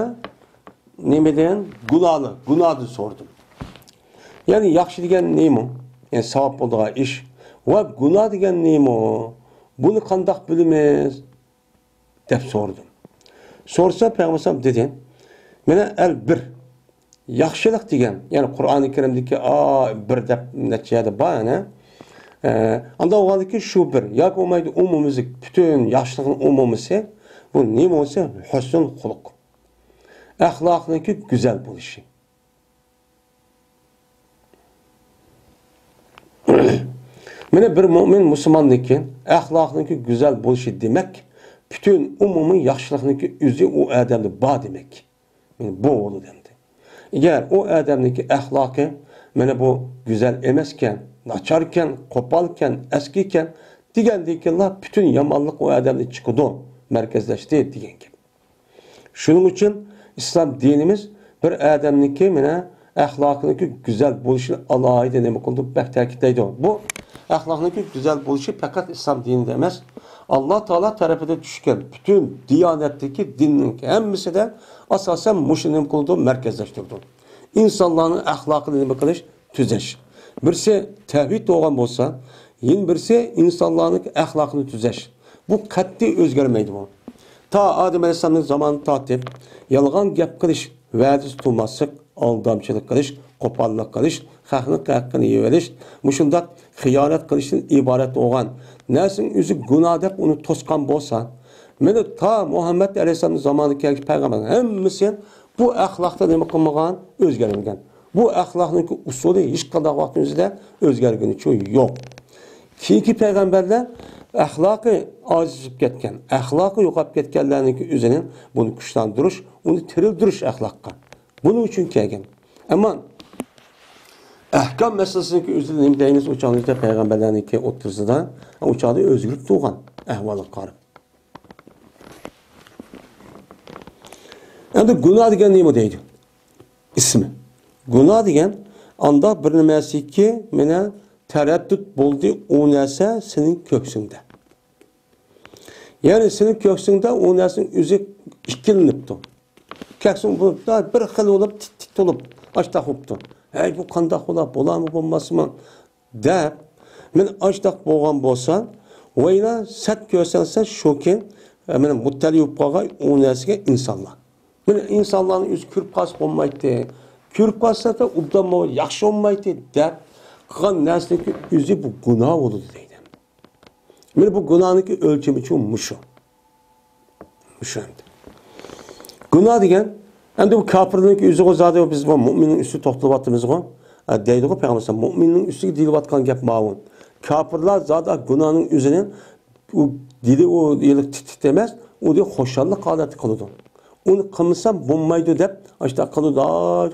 نېمىدىن؟ گۇناھلار، گۇناھدىن سورىدىم. يەنى ياخشى دېگەن نېمە؟ يەنى ساۋاب بولىدىغان ئىش. ۋە گۇناھ دېگەن نېمە؟ بۇنى قانداق بىلىمىز؟ دەپ سورىدىم. سورىسا پەيغەمبەر ئەلەيھىسسالام دېدى، مانا ئەل بىر، ياخشىلىق دېگەن، يەنى قۇرئانى كەرىمدىكى ئا، بىر دەپ نەچچە يەردە بار يەنە. ئە، ئانداق بولغاندىكىن شۇ بىر ياكى بولمايدۇ ئومۇمىزلىك پۈتۈن ياخشىلىقنىڭ ئومۇمىسى، بۇ نېمە بولسا ھۆسنۇل خۇلق. ئەخلاقنىڭكى گۈزەل بولۇشى. مانا بىر مۆمىن مۇسۇلماندىكى ئەخلاقنىڭكى گۈزەل بولۇشى دېمەك، پۈتۈن ئومۇمىي ياخشىلىقنىڭكى ئۆزى ئۇ ئادەمدە بار دېمەك. مانا بۇ بولىدۇ ئەمدى. ئەگەر ئۇ ئادەمنىڭكى ئەخلاقى مانا بۇ گۈزەل ئەمەسكەن، ناچاركەن، قوپالكەن، ئەسكىكەن دېگەندىن كېيىنلا پۈتۈن يامانلىق ئۇ ئادەمدىن چىقىدۇ، مەركەزلەشتى دېگەن گەپ. شۇنىڭ ئۈچۈن ئىسلام دىنىمىز بىر ئادەمنىڭكى مانا ئەخلاقىنىڭكى گۈزەل بولۇشىنى ئالاھىدە نېمە قىلىدۇ؟ بەك تەكىتلەيدۇ. بۇ ئەخلاقنىڭكى گۈزەل بولۇشى پەقەت ئىسلام دىنىدا ئەمەس، ئاللا تائالا تەرىپىدىن چۈشكەن پۈتۈن دىيانەتتىكى دىننىڭ ھەممىسىدە ئاساسەن مۇشۇ نېمە قىلىدۇ؟ مەركەزلەشتۈرىدۇ. ئىنسانلارنىڭ ئەخلاقىنى نېمە قىلىش؟ تۈزەش. بىرسى تەۋھىد بولغان بولسا، يەنە بىرسى ئىنسانلارنىڭ ئەخلاقىنى تۈزەش. بۇ قەتئىي ئۆزگەرمەيدۇ بۇ. تا ئادەم ئەلەيھىسسالامنىڭ زامانىدىن تارتىپ يالغان گەپ قىلىش، ۋەدىسى تۇرماسلىق، ئالدامچىلىق قىلىش، قوپاللىق قىلىش، خەقنىڭ ھەققىنى يېۋېلىش، مۇشۇنداق خىيانەت قىلىشتىن ئىبارەت بولغان نەرسىنىڭ ئۆزى گۇناھ دەپ ئۇنى توسقان بولسا، مانا تا مۇھەممەد ئەلەيھىسسالامنىڭ زامانىدىكى پەيغەمبەر ھەممىسى بۇ ئەخلاقتا نېمە قىلمىغان؟ ئۆزگەرمىگەن. بۇ ئەخلاقنىڭكى ئۇسۇلى ھېچقانداق ۋاقىتنىڭ ئۆزىدە ئۆزگەرگىنىچۇ يوق. كېيىنكى پەيغەمبەرلەر ئەخلاقى ئاجىزلىشىپ كەتكەن، ئەخلاقى يوقاپ كەتكەنلەرنىڭكى ئۆزىنى بۇنى كۈچلەندۈرۈش، ئۇنى تىرىلدۈرۈش ئەخلاققا. بۇنىڭ ئۈچۈن كەلگەن. ئەمما ئەھكام مەسىلىسىنىڭكى ئۆزىدە نېمە دەيمىز؟ ئۇ چاغدا پەيغەمبەرلەرنىڭكى ئوتتۇرىسىدا، ئۇ چاغدا ئۆزگىرىپ تۇرغان ئەھۋالغا قاراپ. ئەمدى گۇناھ دېگەن نېمە دەيدۇ؟ ئىسمى. گۇناھ دېگەن ئانداق بىر نەرسىكى مانا تەرەددۇت بولدى، ئۇ نەرسە سېنىڭ كۆكسۈڭدە. يەنى سېنىڭ كۆكسۈڭدە ئۇ نەرسىنىڭ ئۆزى ئىككىلىنىپتۇ. كۆكسۈڭ بۇ بىر خىل بولۇپ، تىت-تىت بولۇپ، ئاشتاق بوپتۇ. ھەي، بۇ قانداق بولا، بولارمۇ، بولماسمۇ؟ دەپ، مانا ئاشتاق بولغان بولسا، ۋايلا سەت كۆرسەڭسە شۇكى، مانا مۇتتەلى بولۇپ قالغان ئۇ نەرسىگە ئىنسانلار. مانا ئىنسانلارنى ئۆزى كۆرۈپ قالسا بولمايتتى. كۆرۈپ قالسا ئوبدانمۇ، ياخشى بولمايتتى دەپ قىلغان نەرسىنىڭكى ئۆزى بۇ گۇناھ بولىدۇ دەيدۇ. مانا بۇ گۇناھنىڭكى ئۆلچىمىچۇ مۇشۇ. مۇشۇ ئەمدى. گۇناھ دېگەن، ئەمدى بۇ كاپىرنىڭكى ئۆزىغۇ زادى بىز بۇ مۇئمىننىڭ ئۈستىدە توختىلىۋاتىمىزغۇ. ئە، دەيدىغۇ پەيغەمبەر، مۇئمىننىڭ ئۈستىگە دېيىلىۋاتقان گەپ ماۋۇ. كاپىرلار زادى گۇناھنىڭ ئۆزىنى، ئۇ دېدى، ئۇ ھېلىقى تىت-تىت ئەمەس، ئۇ دېدى خۇشاللىق ھالەتتە قىلىدۇ. ئۇنى قىلمىسام بولمايدۇ دەپ، ئاشۇنداق قىلىدۇ،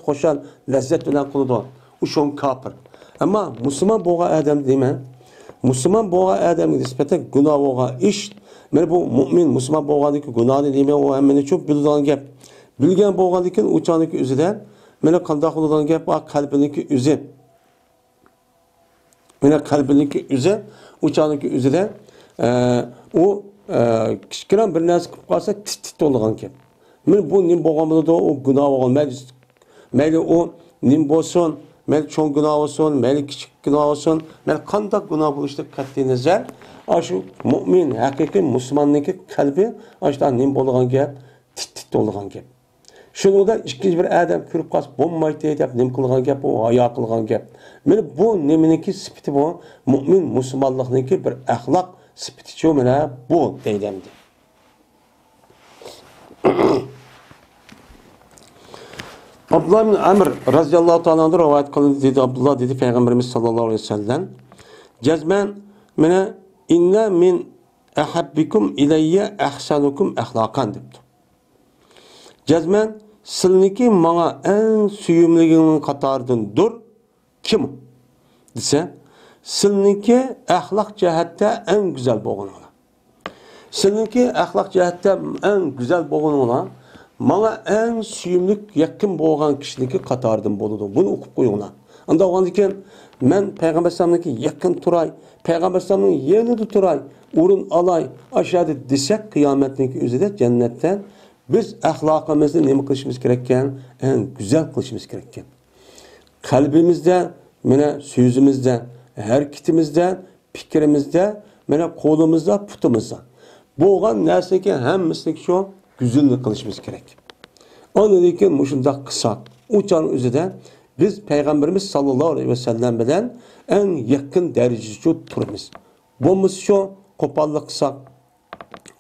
خۇشال، لەززەت بىلەن قىلىدۇ. ئۇ شۇڭا كاپىر. ئەمما مۇسۇلمان بولغان ئادەم دېمە، مۇسۇلمان بولغان ئادەمگە نىسبەتەن گۇناھ بولغان ئىش، مانا بۇ مۇئمىن، مۇسۇلمان بولغاندىكى گۇناھنى دېمە، ئۇ ھەممىنى چوپ بىلىدىغان گەپ. بىلگەن بولغاندىكىن ئۇ چاغدىكى ئۆزىدە، مانا قانداق بولىدىغان گەپ، ئا، قەلبىنىڭكى ئۆزى. مانا قەلبىنىڭكى ئۆزى، ئۇ چاغدىكى ئۆزىدە، ئە، ئۇ، ئە، كىچىككىنە بىر نەرسە قىلىپ قالسا، تىت-تىت بولىدىغان گەپ. مانا بۇ نېمە بولغان بولىدۇ؟ ئۇ گۇناھ بولغان. مەيلى، مەيلى ئۇ نېمە بولسۇن، مەيلى چوڭ گۇناھ بولسۇن، مەيلى كىچىك گۇناھ بولسۇن، مەيلى قانداق گۇناھ بولۇشىدىن قەتئىينەزەر، ئاشۇ مۇئمىن، ھەقىقىي مۇسۇلماننىڭكى قەلبى ئاشۇنداق نېمە بولىدىغان گەپ، تىت-تىت بولىدىغان گەپ. شۇنىڭدا ئىككىنچى بىر ئادەم كۆرۈپ قالسا بولمايتتى دەپ نېمە قىلغان گەپ، ئۇ ھايا قىلغان گەپ. مانا بۇ نېمىنىڭكى سۈپىتى بۇ؟ مۇئمىن مۇسۇلمانلىقنىڭكى بىر ئەخلاق سۈپىتىچۇ مانا بۇ دەيدۇ ئەمدى. ئابدۇللا ئىبن ئەمر رەزىياللاھۇ تائالا ئەنھۇ رىۋايەت قىلىندى، دېدى ئابدۇللا، دېدى پەيغەمبىرىمىز ساللاللاھۇ ئەلەيھى ۋەسەللەم، جەزمەن مانا، ئىننە مىن ئەھەببىكۇم ئىلەييە ئەھسەنۇكۇم ئەخلاقەن دەپتۇ. جەزمەن سىلنىڭكى ماڭا ئەڭ سۆيۈملۈكىڭنىڭ قاتارىدىندۇر. كىم دېسە، سىلنىڭكى ئەخلاق جەھەتتە ئەڭ گۈزەل بولغىنىڭلار. سىلنىڭكى ئەخلاق جەھەتتە ئەڭ گۈزەل بولغىنىڭلار ماڭا ئەڭ سۆيۈملۈك، يېقىن بولغان كىشىنىڭكى قاتارىدىن بولىدۇ. بۇنى ئوقۇپ قويۇڭلار. ئانداق بولغاندىكىن، مەن پەيغەمبەر ئەلەيھىسسالامنىڭكى يېقىن تۇراي، پەيغەمبەر ئەلەيھىسسالامنىڭ يېنىدا تۇراي، ئورۇن ئالاي، ئاشۇ يەردە دېسەك، قىيامەتنىڭكى ئۆزىدە جەننەتتە بىز ئەخلاقىمىزنى نېمە قىلىشىمىز كېرەككەن؟ ئەڭ گۈزەل قىلىشىمىز كېرەككەن. قەلبىمىزدە، مانا سۆزىمىزدە، ھەرىكىتىمىزدە، پىكرىمىزدە، مانا قولىمىزدا، پۇتىمىزدا بولغان نەرسىنىڭكى ھەممىسىنىڭكى شۇ گۈزەلنى قىلىشىمىز كېرەك. ئاندىن كېيىن مۇشۇنداق قىلساق، ئۇ چاغنىڭ ئۆزىدە بىز پەيغەمبىرىمىز ساللاللاھۇ ئەلەيھى ۋەسەللەم بىلەن ئەڭ يېقىن دەرىجىدە شۇ تۇرىمىز. بولمىسا شۇ قوپاللىق قىلساق،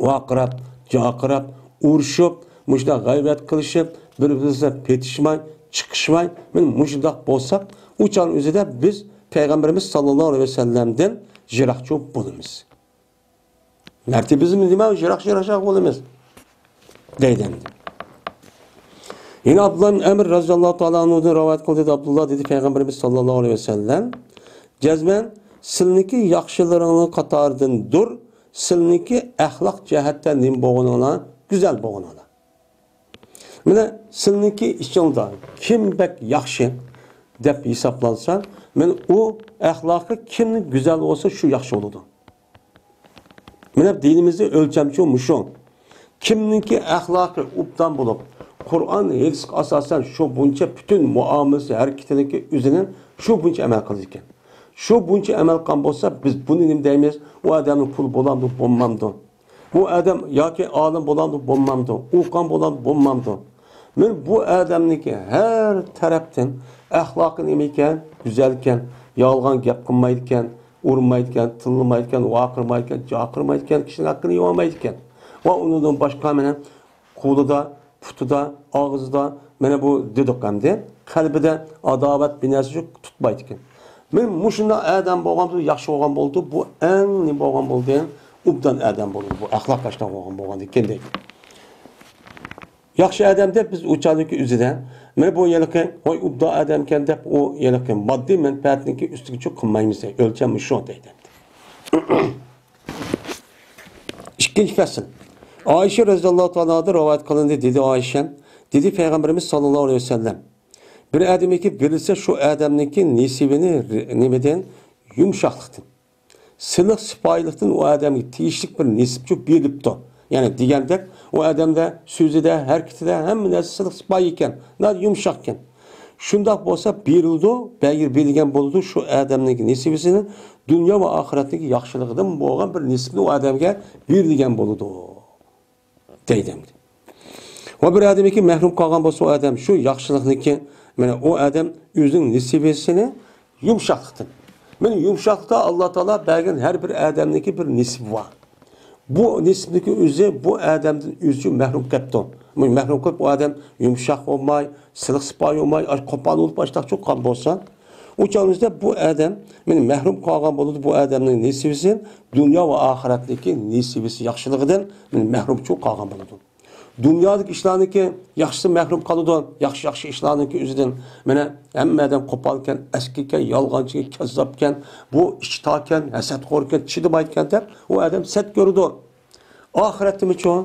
ۋارقىراپ، جارقىراپ، ئۇرۇشۇپ، مۇشۇنداق غەيۋەت قىلىشىپ، بىر-بىرىمىزگە پېتىشماي، چىقىشماي، مانا مۇشۇنداق بولساق، ئۇ چاغنىڭ ئۆزىدە بىز پەيغەمبىرىمىز ساللاللاھۇ ئەلەيھى ۋەسەللەمدىن يىراقچۇ بولىمىز. مەرتىبىمىزمۇ نېمە، يىراق-يىراقراق بولىمىز، دەيدۇ ئەمدى. يەنە ئابدۇللا ئىبن ئەمر رەزىياللاھۇ تائالا ئەنھۇدىن رىۋايەت قىلدى، دېدى ئابدۇللا، دېدى پەيغەمبىرىمىز ساللاللاھۇ ئەلەيھى ۋەسەللەم، جەزمەن سىلنىڭكى ياخشىلىرىڭنىڭ قاتارىدىندۇر، سىلنىڭكى ئەخلاق جەھەتتە نېمە بولغىنىڭلار، گۈزەل بولغىنىڭلار. مانا سىلنىڭكى ئىچىڭدا كىم بەك ياخشى دەپ ھېسابلانسا، مانا ئۇ ئەخلاقى كىمنىڭ گۈزەل بولسا، شۇ ياخشى بولىدۇ. مانا دىنىمىزدا ئۆلچەمچۇ مۇشۇ. كىمنىڭكى ئەخلاقى ئوبدان بولۇپ، قۇرئان، ھەدىسكە ئاساسەن شۇ بويىچە پۈتۈن مۇئامىلىسى، ھەرىكىتىنىڭكى ئۆزىنى شۇ بويىچە ئەمەل قىلىدىكەن. شۇ بويىچە ئەمەل قىلغان بولسا، بىز بۇنى نېمە دەيمىز؟ ئۇ ئادەمنىڭ پۇلى بولامدۇ، بولمامدۇ؟ بۇ ئادەم ياكى ئالىم بولامدۇ، بولمامدۇ؟ ئوقۇغان بولامدۇ، بولمامدۇ؟ مانا بۇ ئادەمنىڭكى ھەر تەرەپتىن ئەخلاقى نېمە ئىكەن؟ گۈزەل ئىكەن. يالغان گەپ قىلمايدىكەن، ئۇرمايدىكەن، تىللىمايدىكەن، ۋارقىرىمايدىكەن، جارقىرىمايدىكەن، كىشىنىڭ ھەققىنى يېمەيدىكەن. ۋە ئۇنىڭدىن باشقا مانا قولىدا، پۇتىدا، ئاغزىدا، مانا بۇ دېدۇق ئەمدى، قەلبىدە ئاداۋەت بىر نەرسە يوق، تۇتمايدىكەن. مانا مۇشۇنداق ئادەم بولغان بولسا ياخشى بولغان بولدى، بۇ ئەڭ نېمە بولغان بولدى؟ ئوبدان ئادەم بولدى، بۇ ئەخلاق ياخشىلىق بولغان بولغاندىكىن دەيدۇ. ياخشى ئادەم دەپ بىز ئۇ چاغدىكى ئۆزىدە، مانا بۇ ھېلىقى، ۋاي ئوبدان ئادەمكەن دەپ ئۇ ھېلىقى ماددىي مەنپەئەتنىڭكى ئۈستىگە چۈ قىلمايمىز، ئۆلچەم شۇ دەيدۇ. ئىككىنچى پەسىل. ئائىشە رەزىياللاھۇ تائالا ئانھادىن رىۋايەت قىلىندى، دېدى ئائىشە، دېدى پەيغەمبىرىمىز ساللاللاھۇ ئەلەيھى ۋەسەللەم، بىر ئادەمگە بېرىلسە شۇ ئادەمنىڭكى نېسىۋىنى نېمىدىن؟ يۇمشاقلىقتىن. سىلىق سىپايىلىقتىن ئۇ ئادەمگە تېگىشلىك بىر نېسىپ چۈ بېرىلىپتۇ. يەنى دېگەندەك، ئۇ ئادەمدە سۆزىدە، ھەرىكىتىدە ھەممە نەرسە سىلىق سىپايى ئىكەن، ناھايىتى يۇمشاق ئىكەن. شۇنداق بولسا بېرىلىدۇ، بەرگىلى بېرىلگەن بولىدۇ، شۇ ئادەمنىڭكى نېسىۋىسىنى دۇنيا ۋە ئاخىرەتتىكى ياخشىلىقىدىن بولغان بىر نېسىپنى ئۇ ئادەمگە بېرىلگەن بولىدۇ. دەيدۇ. ۋە بىر ئادەمكى مەھرۇم قالغان بولسا ئۇ ئادەم شۇ ياخشىلىقنىكى، مانا ئۇ ئادەم ئۆزىنىڭ نېسىۋىسىنى يۇمشاقلىقتىن. مانا يۇمشاقلىقتا ئاللا تائالا بەرگەن ھەر بىر ئادەمنىڭكى بىر نېسىپى بار. بۇ نېسىپنىڭكى ئۆزى بۇ ئادەمدىن ئۆزى مەھرۇم قىلىپتۇ. مانا مەھرۇم قىلىپ ئۇ ئادەم يۇمشاق بولماي، سىلىق سىپايى بولماي، ئاش قوپال بولۇپ ئاشتاق چوققان بولسا، ئۇ چاغىمىزدا بۇ ئادەم مانا مەھرۇم قالغان بولىدۇ، بۇ ئادەمنىڭ نېسىۋىسى دۇنيا ۋە ئاخىرەتتىكى نېسىۋىسى ياخشىلىقىدىن مانا مەھرۇم چوق قالغان بولىدۇ. دۇنيادىكى ئىشلارنىڭكى ياخشىسى مەھرۇم قالىدۇ، ياخشى، ياخشى ئىشلارنىڭكى ئۆزىدىن. مانا ھەممە ئادەم قوپالكەن، ئەسكىكەن، يالغانچىكەن، كەززاپكەن، بۇ ئىچى تاركەن، ھەسەتخوركەن، چىدىمايدىكەن دەپ ئۇ ئادەم سەت كۆرىدۇ. ئاخىرەتتىمۇ چوڭ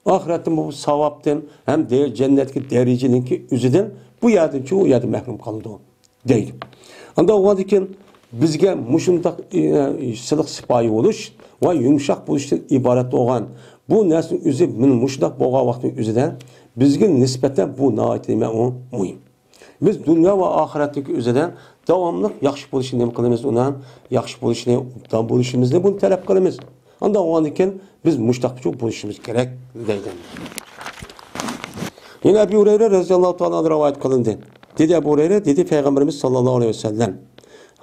ئاخىرەتتىن بۇ ساۋابتىن ھەم دە-، جەننەتتىكى دەرىجىنىڭكى ئۆزىدىن بۇ يەردىن چوڭ ئۇ يەردە مەھرۇم قالىدۇ دەيدۇ. ئانداق بولغاندىكىن بىزگە مۇشۇنداق، ئى، سىلىق سىپايى بولۇش ۋە يۇمشاق بولۇشتىن ئىبارەت بولغان بۇ نەرسىنىڭ ئۆزى مانا مۇشۇنداق بولغان ۋاقىتنىڭ ئۆزىدە بىزگە نىسبەتەن بۇ ناھايىتى نېمە ئۇ مۇھىم. بىز دۇنيا ۋە ئاخىرەتتىكى ئۆزىدە داۋاملىق ياخشى بولۇشنى نېمە قىلىمىز؟ ئۇنى ياخشى بولۇشنى، ئوبدان بولۇشىمىزنى بۇنى تەلەپ قىلىمىز. ئانداق بولغاندىكىن بىز مۇشتاقچۇ بولۇشىمىز كېرەك دەيدۇ. يەنە ئەبۇ ھۇرەيرە رەزىياللاھۇ تائالا ئانھۇ رىۋايەت قىلىندى. دېدى ئەبۇ ھۇرەيرە، دېدى پەيغەمبىرىمىز ساللاللاھۇ ئەلەيھى ۋەسەللەم،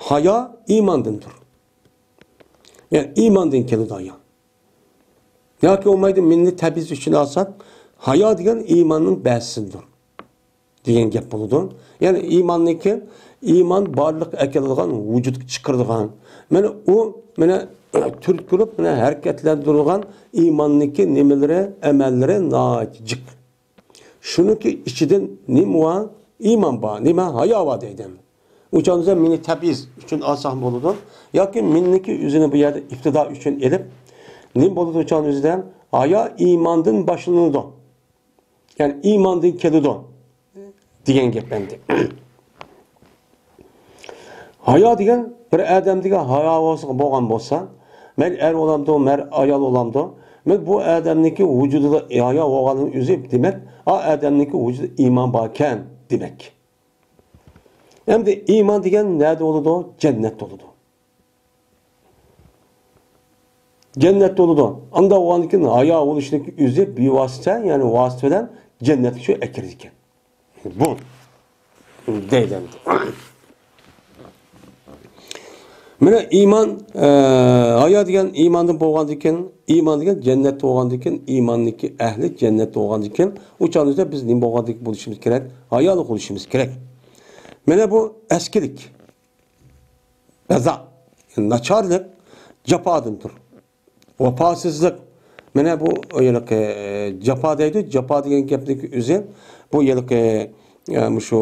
ھايا ئىماندىندۇر. يەنى ئىماندىن كېلىدۇ ھايا. ياكى بولمايدۇ، مىننى تەبىئىز ئۈچۈن ئالساق، ھايا دېگەن ئىماننىڭ بەشىسىدۇر دېگەن گەپ بولىدۇ. يەنى ئىماننىڭكى، ئىمان بارلىققا ئەكېلىدىغان، ۋۇجۇدقا چىقىرىدىغان. مانا ئۇ، مانا تۈرتكە ئۇرۇپ، مانا ھەرىكەتلەندۈرىدىغان ئىماننىڭكى نېمىلىرى، ئەمەللىرى ناھايىتى جىق. شۇنىڭكى ئىچىدىن نېمە بار؟ ئىمان بار. نېمە؟ ھايا بار دەيدۇ. ئۇ چاغدا مىننى تەبئىز ئۈچۈن ئالساق بولىدۇ. ياكى مىننىكى ئۆزىنى بۇ يەردە ئىپتىدا ئۈچۈن ئېلىپ، نېمە بولىدۇ ئۇ چاغدا؟ ھايا ئىماندىن باشلىنىدۇ. يەنى ئىماندىن كېلىدۇ دېگەن گەپ ئەمدى. ھايا دېگەن بىر ئادەمدىكى ھايا بولسا، بولغان بولسا، مەيلى ئەر بولامدۇ، مەيلى ئايال بولامدۇ، مەيلى بۇ ئادەمنىڭكى ۋۇجۇدىدا ھايا بولغاننىڭ ئۆزى دېمەك، ئا ئادەمنىڭكى ۋۇجۇدىدا ئىمان باركەن دېمەك. ئەمدى ئىمان دېگەن نەدە بولىدۇ؟ جەننەتتە بولىدۇ. جەننەتتە بولىدۇ. ئانداق بولغاندىن كېيىن ھايا بولۇشنىڭ ئۆزى بىۋاسىتە، يەنى ۋاسىتە بىلەن جەننەتكە شۇ ئەكىرىدىكەن. بۇ دەيدۇ ئەمدى. مانا ئىمان، ئە، ھايا دېگەن ئىماندىن بولغاندىن كېيىن، ئىمان دېگەن جەننەتتە بولغاندىن كېيىن، ئىماننىڭكى ئەھلى جەننەتتە بولغاندىن كېيىن، ئۇ چاغدا بىز نېمە بولغاندىن بولۇشىمىز كېرەك؟ ھايالىق بولۇشىمىز كېرەك. مانا بۇ ئەسكىلىك، بەزا، ناچارلىق جاپادىندۇر. ۋاپاسىزلىق. مانا بۇ ھېلىقى، ئە، جاپا دەيدۇ. جاپا دېگەن گەپنىڭكى ئۆزى بۇ ھېلىقى، ئە، مۇشۇ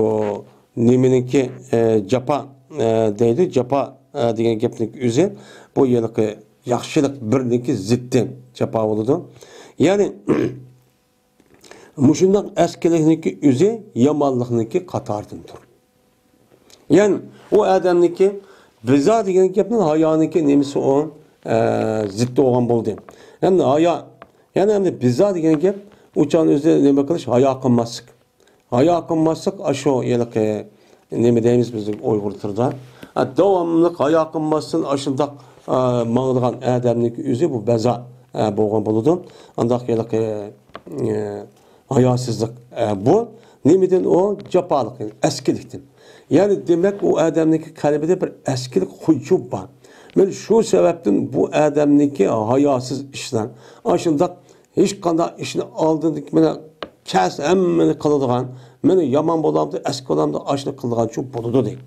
نېمىنىڭكى، ئە، جاپا، ئە، دەيدۇ. جاپا، ئە، دېگەن گەپنىڭكى ئۆزى بۇ ھېلىقى ياخشىلىق بىرنىڭكى زىتى جاپا بولىدۇ. يەنى مۇشۇنداق ئەسكىلىكنىڭكى ئۆزى يامانلىقنىڭكى قاتارىدىندۇر. يەنى ئۇ ئادەمنىڭكى بىزا دېگەن گەپنىڭ ھايانىڭكى نېمىسى ئۇ، ئە، زىتى بولغان بولدى. ئەمدى ھايا، يەنى ئەمدى بىزا دېگەن گەپ ئۇ چاغنىڭ ئۆزىدە نېمە قىلىش؟ ھايا قىلماسلىق. ھايا قىلماسلىق، ئاشۇ ھېلىقى نېمە دەيمىز بىز ئۇيغۇر تىلىدا؟ ئە، داۋاملىق ھايا قىلماستىن ئاشۇنداق، ئە، ماڭىدىغان ئادەمنىڭكى ئۆزى بۇ بەزا، ئە، بولغان بولىدۇ. ئانداق ھېلىقى، ئە، ھاياسىزلىق، ئە، بۇ نېمىدىن ئۇ؟ جاپالىق، ئەسكىلىكتىن. يەنى دېمەك، ئۇ ئادەمنىڭكى قەلبىدە بىر ئەسكىلىك خۇيچۇ بار. مانا شۇ سەۋەبتىن بۇ ئادەمنىڭكى ھاياسىز ئىشلار، ئاشۇنداق ھېچقانداق ئىشنى ئالدىدىكى مانا كەس ھەممىنى قىلىدىغان، مانا يامان بولامدۇ، ئەسكى بولامدۇ، ئاشۇنى قىلىدىغان شۇ بولىدۇ دەيدۇ.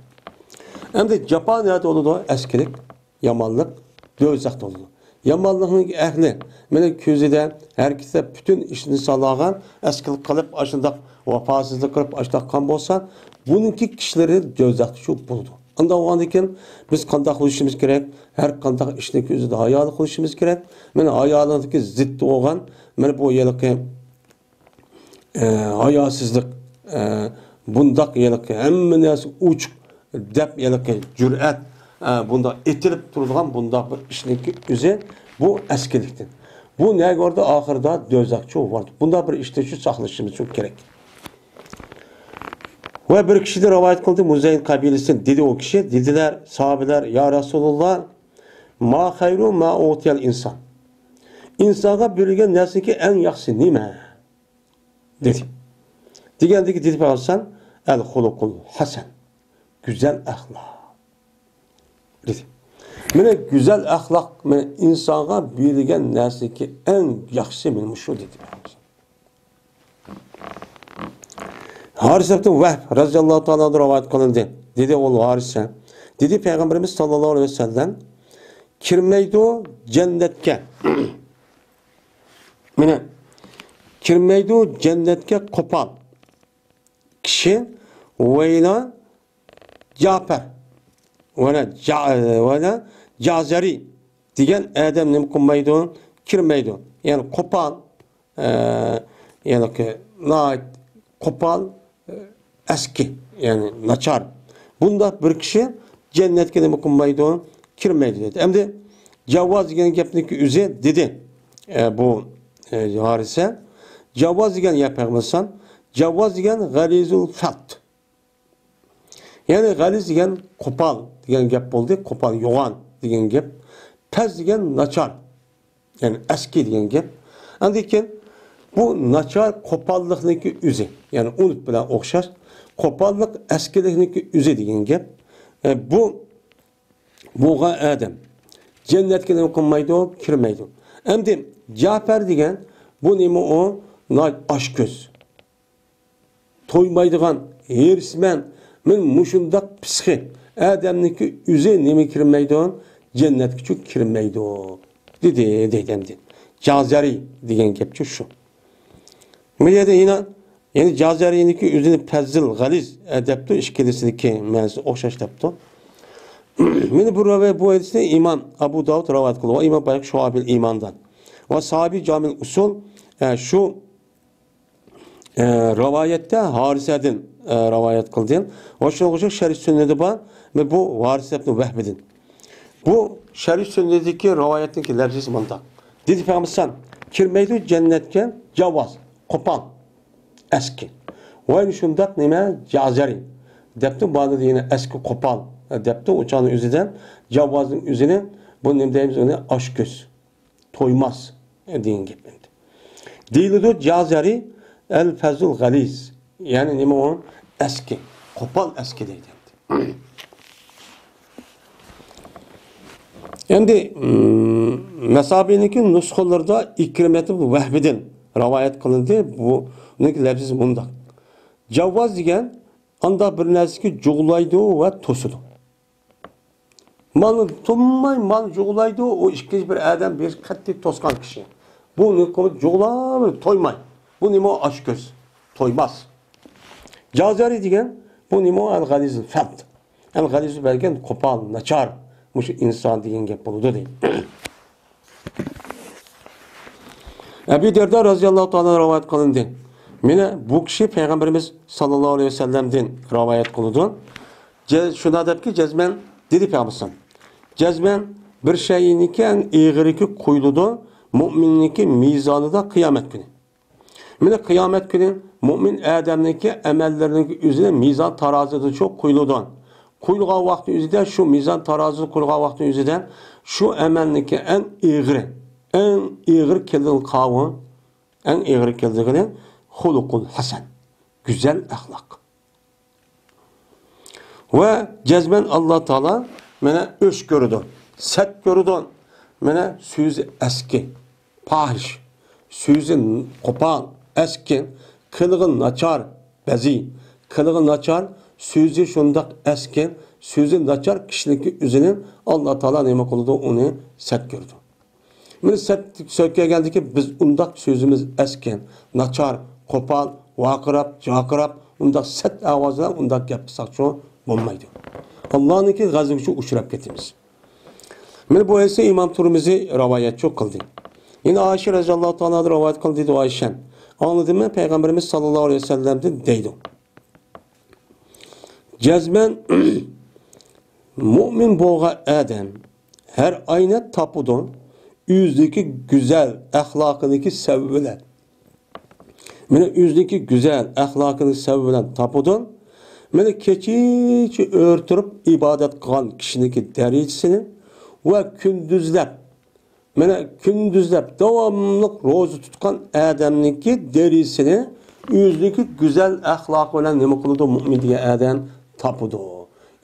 ئەمدى جاپا نەدە بولىدۇ؟ ئەسكىلىك، يامانلىق، دوزاختا بولىدۇ. يامانلىقنىڭ ئەھلى، مانا كۆزىدە، ھەرىكىتىدە پۈتۈن ئىشنى سالاغان، ئەسكىلىك قىلىپ، ئاشۇنداق ۋاپاسىزلىق قىلىپ، ئاشۇنداق قىلغان بولسا، بۇنىڭكى كىشىلىرى دوزاختا شۇ بولىدۇ. ئانداق بولغاندىن كېيىن بىز قانداق قىلىشىمىز كېرەك؟ ھەر قانداق ئىشنىڭ كۆزىدە ھايالىق قىلىشىمىز كېرەك. مانا ھايالىقنىڭكى زىتى بولغان، مانا بۇ ھېلىقى ئە، ھاياسىزلىق، ئە، بۇنداق ھېلىقى ھەممە نەرسە ئوچۇق دەپ ھېلىقى جۈرئەت، ئە، بۇنداق ئېتىلىپ تۇرىدىغان بۇنداق بىر ئىشنىڭكى ئۆزى بۇ ئەسكىلىكتىن. بۇ نەگە بارىدۇ؟ ئاخىرىدا دوزاخقا بارىدۇ. بۇنداق بىر ئىشتىن شۇ ساقلىنىشىمىز شۇ كېرەك. ۋە بىر كىشىدىن رىۋايەت قىلدى، مۇزەينىت قەبىلىسىدىن، دېدى ئۇ كىشى، دېدىلەر ساھابىلەر، يا رەسۇلاللا، ما خەيرۇ ما ئۇتىيەل ئىنسان. ئىنسانغا بېرىلگەن نەرسىدىكى ئەڭ ياخشىسى نېمە؟ دېدى. دېگەندىكى دېدى پەيغەمبەر ئەل خۇلۇقۇل ھەسەن. گۈزەل ئەخلاق. دېدى. مانا گۈزەل ئەخلاق، مانا ئىنسانغا بېرىلگەن نەرسىدىكى ئەڭ ياخشىسى مانا مۇشۇ دېدى. ھارىسە ئىبن ۋەھب رەزىياللاھۇ تائالا ئەنھۇ رىۋايەت قىلىندى. دېدى ئۇ ھارىسە. دېدى پەيغەمبىرىمىز ساللاللاھۇ ئەلەيھى ۋەسەللەم، كىرمەيدۇ جەننەتكە. مانا، كىرمەيدۇ جەننەتكە قوپال كىشى، ۋەيلا جاپەر، ۋەلا جا-، ۋەلا جازەرى دېگەن ئادەم نېمە قىلمايدۇ؟ كىرمەيدۇ. يەنى قوپال، ئە، يەنى ناھايىتى قوپال، ئەسكى، يەنى ناچار. بۇنداق بىر كىشى جەننەتكە نېمە قىلمايدۇ؟ كىرمەيدۇ دېدى. ئەمدى جاۋاز دېگەن گەپنىكى ئۆزى دېدى، ئە، بۇ، ئە، ھارىسە. جاۋاز دېگەن يا پەيغەمبەر، جاۋاز دېگەن غەلىزۇل فەت. يەنى غەلىز دېگەن قوپال دېگەن گەپ بولدى. قوپال، يوغان دېگەن گەپ. پەز دېگەن ناچار. يەنى ئەسكى دېگەن گەپ. ئاندىن كېيىن بۇ ناچار قوپاللىقنىڭكى ئۆزى، يەنى ئۇنت بىلەن ئوخشاش، قوپاللىق ئەسكىلىكنىڭكى ئۆزى دېگەن گەپ. ئە، بۇ بولغان ئادەم جەننەتكە نېمە قىلمايدۇ؟ كىرمەيدۇ. ئەمدى جاپەر دېگەن بۇ نېمە ئۇ؟ ناھايىتى ئاچكۆز. تويمايدىغان، ھېرىسمەن، مەن مۇشۇنداق پىسخىك ئادەمنىڭكى ئۆزى نېمە كىرمەيدۇ؟ جەننەتكىچۇ كىرمەيدۇ. دېدى، دەيدۇ ئەمدى. جازەرى دېگەن گەپچۇ شۇ. بۇ يەردە يەنە، يەنى جازەرىنىڭكى ئۆزىنى پەززىل، غەلىز، ئە، دەپتۇ، ئىككىلىسىنىڭكى مەنىسى ئوخشاش دەپتۇ. مانا بۇ رىۋايەت، بۇ ھەدىسنى ئىمام ئەبۇ داۋۇد رىۋايەت قىلدى. ۋە ئىمام بايھەقى شۇئەبىل ئىماندا. ۋە ساھىبى جامىل ئۇسۇل، ئە، شۇ ئە، رىۋايەتتە ھارىسەدىن، ئە، رىۋايەت قىلدى. ۋە شۇنىڭغا ئوخشاش شەرھ سۈننىدە بار. بۇ ھارىسە ئىبن ۋەھبىدىن. بۇ شەرھ سۈننىدىكى رىۋايەتنىڭكى لەپزىسى مۇنداق. دېدى پەيغەمبەر، كىرمەيدۇ جەننەتكە جاۋاز، قوپال، ئەسكى. ۋە شۇنداق نېمە، جازەرى. دەپتۇ، بۇنى يەنە ئەسكى قوپال، دەپتۇ، ئۇ چاغنىڭ ئۆزىدە جاۋازنىڭ ئۆزىنى، بۇ نېمە دەيمىز ئۇنى، ئاچكۆز. تويماس دېگەن گەپ ئەمدى. دېيىلىدۇ جازەرى ئەل فەزۇل غەلىز. يەنى نېمە ئۇ؟ ئەسكى. قوپال ئەسكى دەيدۇ ئەمدى. ئەمدى، مم، مەسابىنىڭكى نۇسخىلىرىدا ئىكرىمەت ئىبن ۋەھبىدىن رىۋايەت قىلىندى. بۇنىڭكى لەپزى مۇنداق. جاۋاز دېگەن ئانداق بىر نەرسىگە جۇغلايدۇ ۋە توسىدۇ. مالنى تويماي، مال جۇغلايدۇ، ئۇ ئىككىنچى بىر ئادەم بىر قەتئىي توسقان كىشى. بۇ نېمە قىلىدۇ؟ جۇغلاپ تويماي. بۇ نېمە؟ ئاچكۆز. تويماس. جازەرى دېگەن، بۇ نېمە؟ ئەل غەلىزۇل فەت. ئەل غەلىزۇ بەرگەن قوپال، ناچار. مۇشۇ ئىنسان دېگەن گەپ بولىدۇ دەيدۇ. ئەبۇ دەردا رەزىياللاھۇ تائالا رىۋايەت قىلىندى. مانا بۇ كىشى پەيغەمبىرىمىز ساللاللاھۇ ئەلەيھى ۋەسەللەمدىن رىۋايەت قىلىدۇ. جە-، شۇنداق دەپكى، جەزمەن دېدى پەيغەمبىرىمىز، جەزمەن بىر شەيئىنىڭكى ئەڭ ئېغىرىكى قويۇلىدۇ مۇئمىننىڭكى مىزانىدا قىيامەت كۈنى. مانا قىيامەت كۈنى مۇئمىن ئادەمنىڭكى ئەمەللىرىنىڭ ئۆزىنى مىزان تارازىدا شۇ قويۇلىدۇ. قويۇلغان ۋاقىتنىڭ ئۆزىدە، شۇ مىزان تارازىدا قويۇلغان ۋاقىتنىڭ ئۆزىدە شۇ ئەمەلنىڭكى ئەڭ ئېغىرى، ئەڭ ئېغىر كېلىدىغىنى، ئەڭ ئېغىر كېلىدىغىنى خۇلۇقۇل ھەسەن، گۈزەل ئەخلاق. ۋە جەزمەن ئاللا تائالا مانا ئۆچ كۆرىدۇ، سەت كۆرىدۇ. مانا سۆزى ئەسكى، پاھىش، سۆزى قوپال، ئەسكى، قىلىقى ناچار، بەزى، قىلىقى ناچار، سۆزى شۇنداق ئەسكى، سۆزى ناچار كىشىنىڭكى ئۆزىنى ئاللا تائالا نېمە قىلىدۇ، ئۇنى سەت كۆرىدۇ. مانا سەت سۆز كەلگەندىكى بىز ئۇنداق سۆزىمىز ئەسكى، ناچار، قوپال، ۋارقىراپ، جارقىراپ، ئۇنداق سەت ئاۋاز بىلەن ئۇنداق گەپ قىلساقچۇ بولمايدۇ. ئاللانىڭكى غەزىپىگە ئۇچراپ كېتىمىز. مانا بۇ ھەدىسنى ئىمام تۇرمىزى رىۋايەتچۇ قىلدى. يەنە ئائىشە رەزىياللاھۇ تائالا ئانھا رىۋايەت قىلدى، دېدى ئائىشە. ئاڭلىدىممەن پەيغەمبىرىمىز ساللاللاھۇ ئەلەيھى ۋەسەللەمدىن دەيدۇ. جەزمەن مۇئمىن بولغان ئادەم ھەر ئاينى تاپىدۇ، ئۆزىدىكى گۈزەل ئەخلاقىنىڭكى سەۋەبى بىلەن. مانا ئۆزىنىڭكى گۈزەل ئەخلاقىنىڭ سەۋەبى بىلەن تاپىدۇ. مانا كېچىچە ئۆرە تۇرۇپ ئىبادەت قىلغان كىشىنىڭكى دەرىجىسىنى ۋە كۈندۈزلەپ، مانا كۈندۈزلەپ داۋاملىق روزا تۇتقان ئادەمنىڭكى دەرىجىسىنى ئۆزىنىڭكى گۈزەل ئەخلاقى بىلەن نېمە قىلىدۇ؟ مۇئمىن دېگەن ئادەم تاپىدۇ.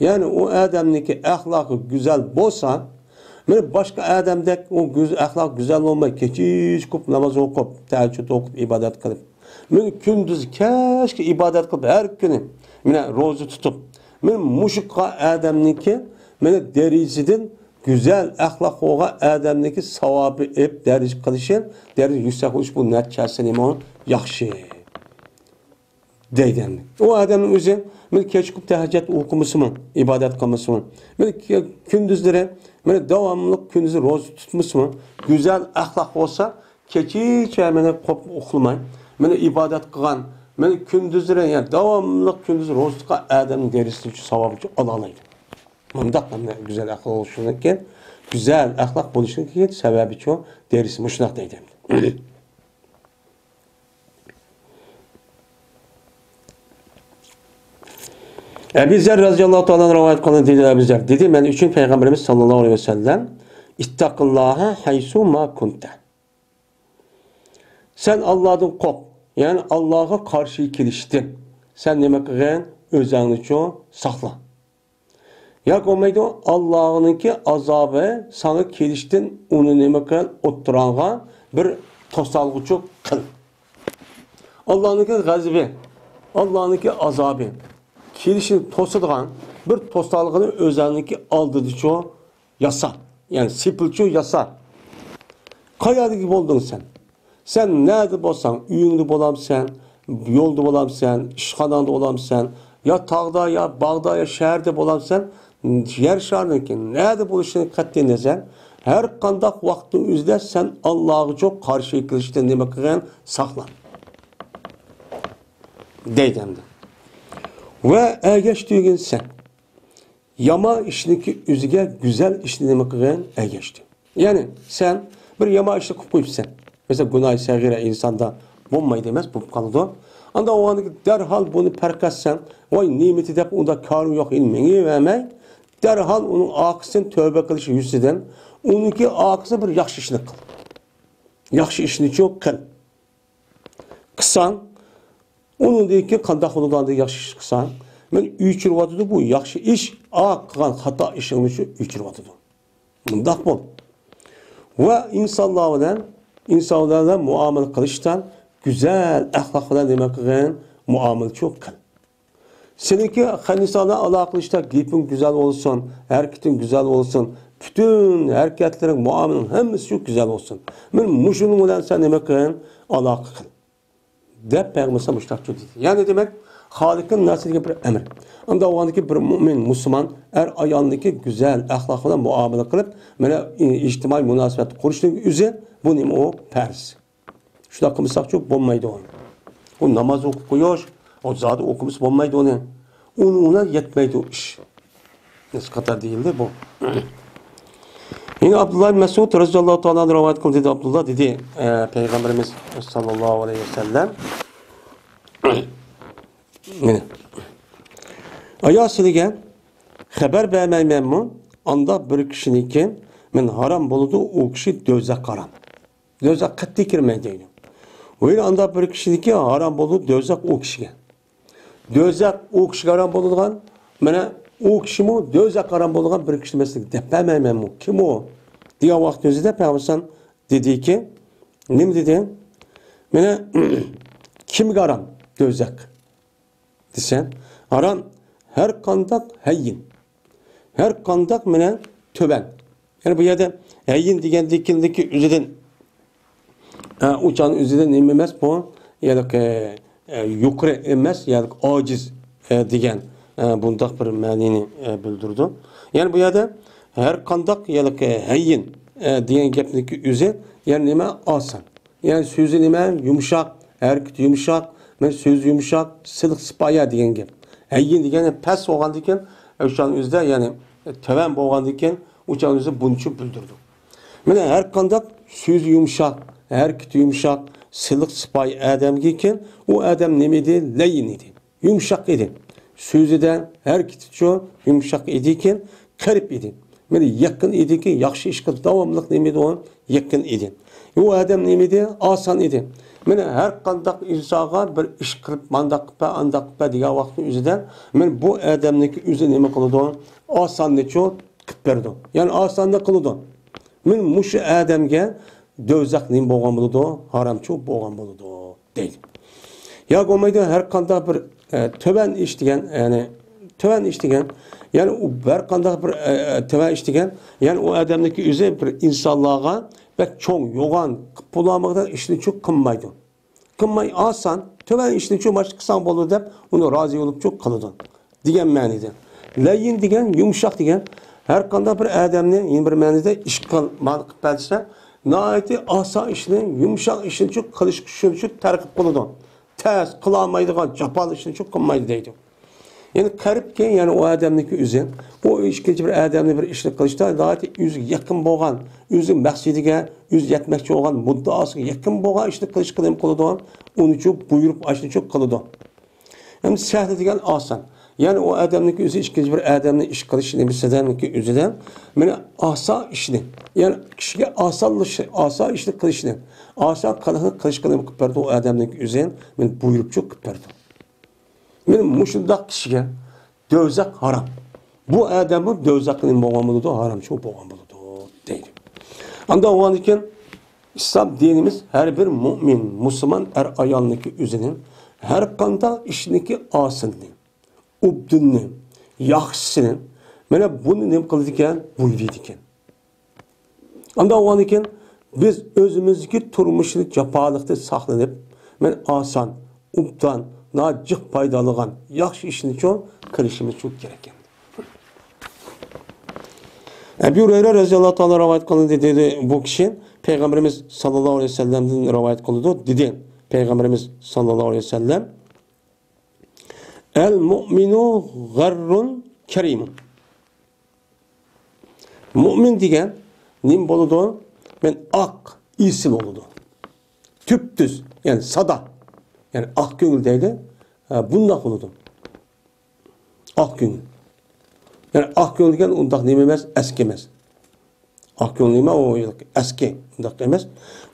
يەنى ئۇ ئادەمنىڭكى ئەخلاقى گۈزەل بولسا، مانا باشقا ئادەمدەك ئۇ گۈز-، ئەخلاق گۈزەل بولماي، كېچىچە قوپ ناماز ئوقۇپ، تەھەججۇد ئوقۇپ، ئىبادەت قىلىپ، مانا كۈندۈز كەچكە ئىبادەت قىلىپ، ھەر كۈنى مانا روزا تۇتۇپ، مانا مۇشۇ ئادەمنىڭكى مانا دەرىجىسىدىن گۈزەل ئەخلاق بولغان ئادەمنىڭكى ساۋابى ئېپ دەرىجە قىلىشى، دەرىجە يۈكسەك بولۇش بۇ نەچچە ھەسسە نېمە ياخشى. دەيدۇ ئەمدى. ئۇ ئادەمنىڭ ئۆزى مانا كەچ قوپ تەھەججۇد ئوقۇمىسىمۇ، ئىبادەت قىلمىسىمۇ، مانا كۈندۈزلىرى، مانا داۋاملىق كۈندۈزى روزا تۇتمىسىمۇ، گۈزەل ئەخلاق بولسا، كېچىچە مانا قوپ ئۇخلىماي، مانا ئىبادەت قىلغان، مانا كۈندۈزلىرى، يەنى داۋاملىق كۈندۈزى روزا تۇتقان ئادەمنىڭ دەرىجىسى ئۈچۈن ساۋابى ئۈچۈن ئالالايدۇ. مۇنداق مانا گۈزەل ئەخلاق بولۇشىدىن كېيىن، گۈزەل ئەخلاق بولۇشىدىن كېيىن سەۋەبى ئۈچۈن دەرىجىسى مۇشۇنداق دەيدۇ. ئەبى زەر رەزىياللاھۇ تائالا ئەنھۇ رىۋايەت قىلغان دېدى، ئەبى زەر دېدى، مەن ئۈچۈن پەيغەمبىرىمىز ساللاللاھۇ ئەلەيھى ۋەسەللەم، «ئىتتەقىللاھە ھەيسۇ ما كۇنتە.» سەن ئاللادىن قورق، يەنى ئاللاغا قارشى كېلىشتىن سەن نېمە قىلغىن؟ ئۆزەڭنىچۇ ساقلا. ياكى بولمايدۇ، ئاللانىڭكى ئازابى ساڭا كېلىشتىن ئۇنى نېمە قىل؟ ئوتتۇراڭغا بىر توسالغۇچۇ قىل. ئاللانىڭكى غەزىپى، ئاللانىڭكى ئازابى كېلىشىنى توسىدىغان بىر توسالغۇنى ئۆزەڭنىڭكى ئالدىدىچۇ ياسا. يەنى سېپىلچۇ ياسا. قايەردىكى بولدۇڭ سەن؟ سەن نەدە بولساڭ، ئۆيۈڭدە بولامسەن، يولدا بولامسەن، ئىشخاناڭدا بولامسەن، يا تاغدا، يا باغدا، يا شەھەردە بولامسەن، يەر شارىنىڭكى نەدە بولۇشىدىن قەتئىي نەزەر، ھەر قانداق ۋاقىتنىڭ ئۆزىدە سەن ئاللاغىچۇ قارشى كېلىشتىن نېمە قىلغىن؟ ساقلان. دەيدۇ ئەمدى. ۋە ئەگەشتۈرگىن سەن يامان ئىشنىڭكى ئۆزىگە گۈزەل ئىشنى نېمە قىلغىن؟ ئەگەشتى. يەنى سەن بىر يامان ئىشنى قىلىپ قويۇپسەن. مەسىلەن، گۇناھى سەغىرە ئىنساندا بولمايدۇ ئەمەس، بولۇپ قالىدۇ. ئاندا ئۇنىڭدىن دەرھال بۇنى پەرقەتسەڭ، ۋاي نېمىتى دەپ ئۇندا كارىم يوق، ئېنى مېڭىۋەرمەي، دەرھال ئۇنىڭ ئارقىسىدىن تۆۋبە قىلىش يۈزىسىدىن ئۇنىڭكى ئارقىسىدا بىر ياخشى ئىشنى قىل. ياخشى ئىشنىچۇ قىل. قىلساڭ، ئۇنىڭدىن كېيىن قانداق بولىدۇ؟ ئاندىن ياخشى ئىش قىلساڭ، مەن ئۆچۈرۈۋاتىدۇ بۇ ياخشى ئىش، ئا قىلغان خاتا ئىشىڭنىچۇ ئۆچۈرۈۋاتىدۇ. مۇنداق بول. ۋە ئىنسانلار بىلەن، ئىنسانلار بىلەن مۇئامىلە قىلىشتا گۈزەل ئەخلاق بىلەن نېمە قىلغىن؟ مۇئامىلىچۇ قىل. سېنىڭكى ئىنسانلار ئالاقىلىشىشتا گېپىڭ گۈزەل بولسۇن، ھەرىكىتىڭ گۈزەل بولسۇن، پۈتۈن ھەرىكەتلىرىڭ، مۇئامىلىڭ ھەممىسى شۇ گۈزەل بولسۇن. مانا مۇشۇنىڭ بىلەن سەن نېمە قىل؟ ئالاقە قىل. دەپ پەيغەمبەر مۇشۇنداق دېدى. يەنى دېمەك، خالىقىن ناسى دېگەن بىر ئەمر. ئاندا ئۇنىڭدىكى بىر مۇئمىن، مۇسۇلمان ئەر ئايالنىڭكى گۈزەل ئەخلاق بىلەن مۇئامىلە قىلىپ، مانا ئىجتىمائىي مۇناسىۋەت قۇرۇشنىڭ ئۆزى بۇ نېمە ئۇ؟ پەرز. شۇنداق قىلمىساقچۇ بولمايدۇ. ئۇ ناماز ئوقۇپ قويۇش، ئۇ زادى ئوقۇمىسا بولمايدۇ ئۇنى. ئۇنىڭ بىلەن يەتمەيدۇ ئىش. نەسى قاتار دېيىلدى بۇ. يەنە ئابدۇللا ئىبن مەسئۇد رەزىياللاھۇ تائالا ئەنھۇ رىۋايەت قىلدى، دېدى ئابدۇللا دېدى، ئە، پەيغەمبىرىمىز ساللاللاھۇ ئەلەيھى ۋەسەللەم. مانا. ئايا سىلىگە خەۋەر بەرمەيمەنمۇ؟ ئانداق بىر كىشىنىڭكى مەن ھارام بولىدۇ، ئۇ كىشى دوزاخ ھارام. دوزاخ قەتئىي كىرمەيدۇ دەيدۇ. ۋە ئانداق بىر كىشىنىڭكى ھارام بولىدۇ، دوزاخ ئۇ كىشىگە. دوزاخ ئۇ كىشىگە ھارام بولىدىغان، مانا، ئۇ كىشىمۇ دۆزەخ ھارام بولغان بىر كىشى ئەمەسلىكىنى دەپ بەرمەيمەنمۇ؟ كىم ئۇ؟ دېگەن ۋاقىت ئۆزىدە پەيغەمبەر دېدىكى، نېمە دېدى؟ مانا، كىمگە ھارام دۆزەخ دېسە، ھارام ھەر قانداق ھەييىن، ھەر قانداق مانا تۆۋەن. يەنى بۇ يەردە ھەييىن دېگەندىكىندىكى ئۆزىدىن، ئە، ئۇچان ئۆزىدىن نېمە ئەمەس بۇ؟ يەنى، ئە، يۇقىرى ئەمەس، يەنى ئاجىز، ئە، دېگەن، ئە، بۇنداق بىر مەنىنى، ئە، بىلدۈرىدۇ. يەنى بۇ يەردە ھەر قانداق، يەنى ھەييىن، ئە، دېگەن گەپنىڭكى ئۆزى، يەنى نېمە؟ ئاسان. يەنى سۆزى نېمە؟ يۇمشاق، ھەرىكىتى يۇمشاق، مانا سۆزى يۇمشاق، سىلىق سىپايە دېگەن گەپ. ھەييىن دېگەن پەس بولغاندىكىن، ئۇچان ئۆزىدە، يەنى تۆۋەن بولغاندىكىن، ئۇچان ئۆزى بۇنچە بىلدۈرىدۇ. مانا ھەر قانداق سۆزى يۇمشاق، ھەرىكىتى يۇمشاق، سىلىق سىپايە ئادەمگىكىن، ئۇ ئادەم نېمە ئىدى؟ لەيين ئىدى. يۇمشاق ئىدى. سۆزىدە، ھەرىكىتىچۇ يۇمشاق ئىدىكىن، قېرىپ ئىدى. مانا يېقىن ئىدىكى، ياخشى ئىشقا داۋاملىق نېمە ئىدى ئۇ؟ يېقىن ئىدى. ئۇ ئادەم نېمە ئىدى؟ ئاسان ئىدى. مانا ھەر قانداق ئىنسانغا بىر ئىش قىلىپ، مانداق قىلىپ بەر، ئانداق قىلىپ بەر دېگەن ۋاقىتنىڭ ئۆزىدە، مانا بۇ ئادەمنىڭكى ئۆزى نېمە قىلىدۇ؟ ئاساننىچۇ قىلىپ بېرىدۇ. يەنى ئاساننى قىلىدۇ. مانا مۇشۇ ئادەمگە دۆزەخ نېمە بولغان بولىدۇ؟ ھارامچۇ بولغان بولىدۇ دەيدۇ. يا بولمايدۇ، ھەر قانداق بىر، ئە، تۆۋەن ئىش دېگەن، يەنى تۆۋەن ئىش دېگەن، يەنى ئۇ ھەر قانداق بىر، ئە، ئە، تۆۋەن ئىش دېگەن، يەنى ئۇ ئادەمنىڭكى ئۆزى بىر ئىنسانلارغا بەك چوڭ، يوغان قىلىپ بولالمىغان ئىشنىچۇ قىلمايدۇ. قىلماي، ئاسان، تۆۋەن ئىشنىچۇ ماشىنا قىلساڭ بولىدۇ دەپ، ئۇنى رازى بولۇپچۇ قىلىدۇ دېگەن مەنىدە. لەيين دېگەن، يۇمشاق دېگەن، ھەر قانداق بىر ئادەمنى يەنە بىر مەنىدە ئىش قىل، مانا قىلىپ بەر دېسە، ناھايىتى ئاسان ئىشنى، يۇمشاق ئىشنىچۇ قىلىشقا شۇنچە تەرغىب قىلىدۇ. تەس، قىلالمايدىغان، جاپالىق ئىشنىچۇ قىلمايدۇ دەيدۇ. يەنى قەرىبكى، يەنى ئۇ ئادەمنىڭكى ئۆزى، ئۇ ئىككىنچى بىر ئادەمنى بىر ئىشنى قىلىشتا ناھايىتى ئۆزىگە يېقىن بولغان، ئۆزى مەقسىتىگە، ئۆزى يەتمەكچى بولغان مۇددىئاسىغا يېقىن بولغان ئىشنى قىلىشقا نېمە قىلىدۇ؟ ئۇنىچۇ بۇيرۇپ، ئاشنىچۇ قىلىدۇ. ئەمدى سەھلى دېگەن ئاسان. يەنى ئۇ ئادەمنىڭكى ئۆزى ئىككىنچى بىر ئادەمنى ئىش قىلىش نېمىسىدەنكى ئۆزىدە، مانا ئاسان ئىشنى، يەنى كىشىگە ئاسانلىشى، ئاسان ئىشنى قىلىشنى، ئاسان قىلىقنى قىلىشقا نېمە قىلىپ بەردى؟ ئۇ ئادەمنىڭكى ئۆزى مانا بۇيرۇپچۇ قىلىپ بەردى. مانا مۇشۇنداق كىشىگە دۆزەخ ھارام. بۇ ئادەممۇ دۆزەخكە نېمە بولغان بولىدۇ؟ ھارامچۇ بولغان بولىدۇ دەيدۇ. ئاندا بولغاندىكىن ئىسلام دىنىمىز ھەر بىر مۇئمىن، مۇسۇلمان ئەر ئايالنىڭكى ئۆزىنى ھەر قانداق ئىشنىكى ئاسىلىنى، ئوبدىننى، ياخشىسىنى، مانا بۇنى نېمە قىلىدىكەن؟ بۇيرۇيدىكەن. ئاندا بولغاندىكىن بىز ئۆزىمىزدىكى تۇرمۇشنى جاپالىقتىن ساقلىنىپ، مانا ئاسان، ئوبدان، ناھايىتى جىق پايدالىغان ياخشى ئىشنىچۇ قىلىشىمىز شۇ كېرەككەن. ئەبۇ ھۇرەيرە رەزىياللاھۇ تائالا رىۋايەت قىلىندى، دېدى بۇ كىشى، پەيغەمبىرىمىز ساللاللاھۇ ئەلەيھى ۋەسەللەمدىن رىۋايەت قىلىدۇ، دېدى پەيغەمبىرىمىز ساللاللاھۇ ئەلەيھى ۋەسەللەم، ئەل مۇئمىنۇ غەررۇن كەرىمۇن. مۇئمىن دېگەن نېمە بولىدۇ؟ مەن ئاق، ئېسىل بولىدۇ. تۈپتۈز، يەنى سادا، يەنى ئاق كۆڭۈل دەيدۇ. ھە، بۇنداق بولىدۇ. ئاق كۆڭۈل. يەنى ئاق كۆڭۈل دېگەن ئۇنداق نېمە ئەمەس، ئەسكى ئەمەس. ئاق كۆڭۈل نېمە؟ ئۇ ئەسكى، ئۇنداق ئەمەس.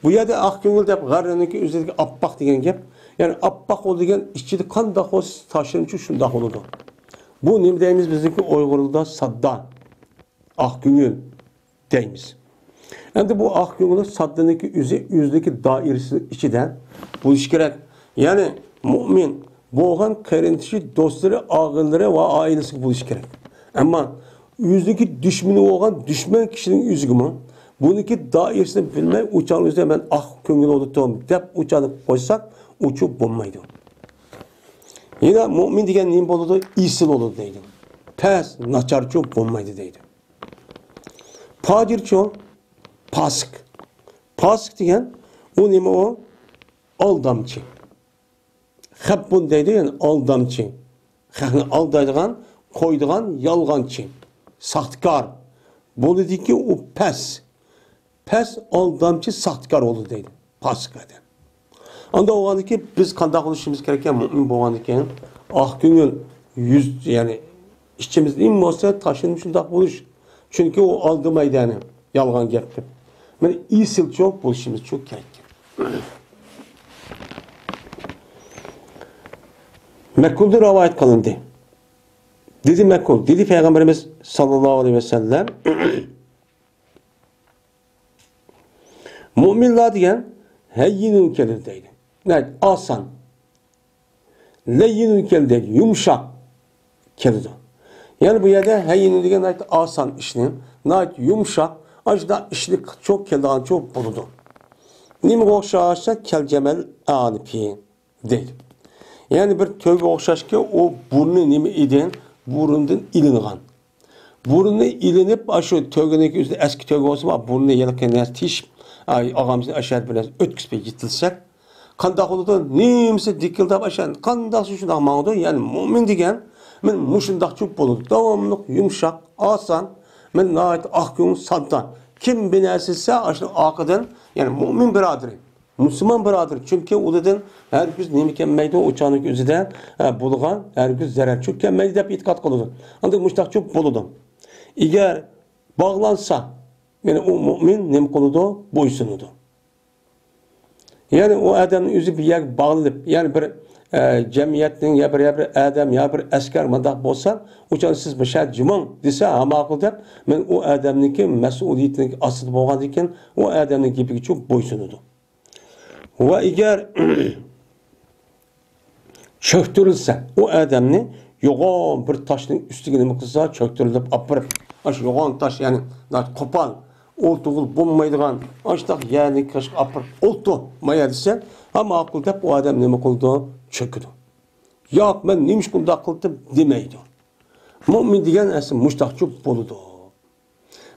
بۇ يەردە ئاق كۆڭۈل دەپ غەررىنىڭكى ئۆزىدىكى ئاپئاق دېگەن گەپ. يەنى ئاپئاق بولىدۇ دېگەن ئىچىدە قانداق بولسا تاشلىنىچۇ شۇنداق بولىدۇ. بۇ نېمە دەيمىز بىزنىڭكى ئۇيغۇرلاردا؟ ساددا. ئاق كۆڭۈل دەيمىز. ئەمدى بۇ ئاق كۆڭۈل ساددىنىڭكى ئۆزى، ئۆزىنىڭكى دائىرىسىنىڭ ئىچىدە بولۇشى كېرەك. يەنى مۇئمىن بولغان قېرىندىشى، دوستلىرى، ئاغىنىلىرى ۋە ئائىلىسىگە بولۇشى كېرەك. ئەمما ئۆزىنىڭكى دۈشمىنى بولغان دۈشمەن كىشىنىڭ ئۆزىگىمۇ بۇنىڭكى دائىرىسىنى بىلمەي، ئۇچان ئۆزىدە مەن ئاق كۆڭۈل بولۇپتۇم دەپ ئۇچان قويساق، ئۇچۇ بولمايدۇ. يەنە مۇئمىن دېگەن نېمە بولىدۇ؟ ئېسىل بولىدۇ دەيدۇ. پەس، ناچارچۇ بولمايدۇ دەيدۇ. پاجىرچۇ، پاسىق. پاسىق دېگەن ئۇ نېمە ئۇ؟ ئالدامچى. خەببۇن دەيدۇ، يەنى ئالدامچى. خەقنى ئالدايدىغان، قويىدىغان يالغانچى. ساختىكار. بولىدىكى ئۇ پەس. پەس، ئالدامچى، ساختىكار بولىدۇ دەيدۇ. پاسىق ئادەم. ئاندا بولغاندىكى بىز قانداق بولۇشىمىز كېرەككەن؟ مۇئمىن بولغاندىكىن ئاق كۆڭۈل، يۈز، يەنى ئىچىمىزدە نېمە بولسا تاشلىنىپ شۇنداق بولۇش. چۈنكى ئۇ ئالدىمايدۇ، يەنى يالغان گەپ قىلىپ. مانا ئېسىلچۇ بولۇشىمىز شۇ كېرەككەن. مەكھۇلدىن رىۋايەت قىلىندى. دېدى مەكھۇل، دېدى پەيغەمبىرىمىز ساللاللاھۇ ئەلەيھى ۋەسەللەم، مۇئمىنلار دېگەن ھەييىنۇن كېلىدۇ دەيدۇ. ناھايىتى ئاسان. لەييىنۇن كېلىدۇ دەيدۇ، يۇمشاق كېلىدۇ. يەنى بۇ يەردە ھەييىنۇن دېگەن ناھايىتى ئاسان ئىشنى، ناھايىتى يۇمشاق، ئاشۇنداق ئىشلىك چوق كېلىدىغان چوق بولىدۇ. نېمىگە ئوخشاش دېسە، كەلجەمەل ئانىپى دەيدۇ. يەنى بىر تۆگە ئوخشاشكى، ئۇ بۇرنى نېمە ئىدى؟ بۇرنىدىن ئېلىنغان. بۇرنى ئېلىنىپ، ئاشۇ تۆگىنىڭكى ئۆزىدە ئەسكى تۆگە بولسا، بۇرنى ھېلىقى نەرسە تېشىپ، ئاي، ئاغامسىنى ئاشۇ يەردە بىر نەرسە ئۆتكۈزۈپ يېتىلسەك، قانداق بولىدۇ؟ نېمىسى دىكىلداپ ئاشۇ قانداق شۇنداق ماڭىدۇ؟ يەنى مۇئمىن دېگەن مەن مۇشۇنداق چوق بولىدۇ. داۋاملىق يۇمشاق، ئاسان، مەن ناھايىتى ئاق كۆڭۈل، ساددا. كىم بىر نەرسە دېسە، ئاشۇنىڭ ئارقىدىن، يەنى مۇئمىن بۇرادىرى، مۇسۇلمان بۇرادىرى، چۈنكى ئۇنىڭدىن ھەرگىز نېمە كەلمەيدۇ، ئۇ چاغنىڭ ئۆزىدە، ھە، بولغان ھەرگىز زەرەر چوق كەلمەيدۇ دەپ ئېتىقاد قىلىدۇ. ئاندىن مۇشۇنداق چوق بولىدۇ. ئەگەر باغلانسا، يەنى ئۇ مۇئمىن نېمە قىلىدۇ؟ بويسۇنىدۇ. يەنى ئۇ ئادەمنىڭ ئۆزى بىر يەرگە باغلىنىپ، يەنى بىر، ئە، جەمئىيەتنىڭ يا بىر، يا بىر ئادەم، يا بىر ئەسكەر مۇنداق بولسا، ئۇ چاغدا سىز مۇشۇ يەردە جىمىڭ دېسە، ھە، ماقۇل دەپ، مەن ئۇ ئادەمنىڭكى مەسئۇلىيىتىنىڭ ئاستىدا بولغاندىن كېيىن، ئۇ ئادەمنىڭ گېپىگە چوق بويسۇنىدۇ. ۋە ئەگەر چۆكتۈرۈلسە، ئۇ ئادەمنى يوغان بىر تاشنىڭ ئۈستىگە نېمە قىلسا، چۆكتۈرۈلۈپ ئاپىرىپ، ئاشۇ يوغان تاش، يەنى ناھايىتى قوپال، ئولتۇرغىلى بولمايدىغان، ئاشۇنداق يەرنى كاشقا ئاپىرىپ ئولتۇر، مايا دېسە، ھە، ماقۇل دەپ ئۇ ئادەم نېمە قىلىدۇ؟ چۆكىدۇ. ياق، مەن نېمىشقا ئۇنداق قىلدىم دېمەيدۇ. مۇئمىن دېگەن ئەسلى مۇشتاقچۇ بولىدۇ.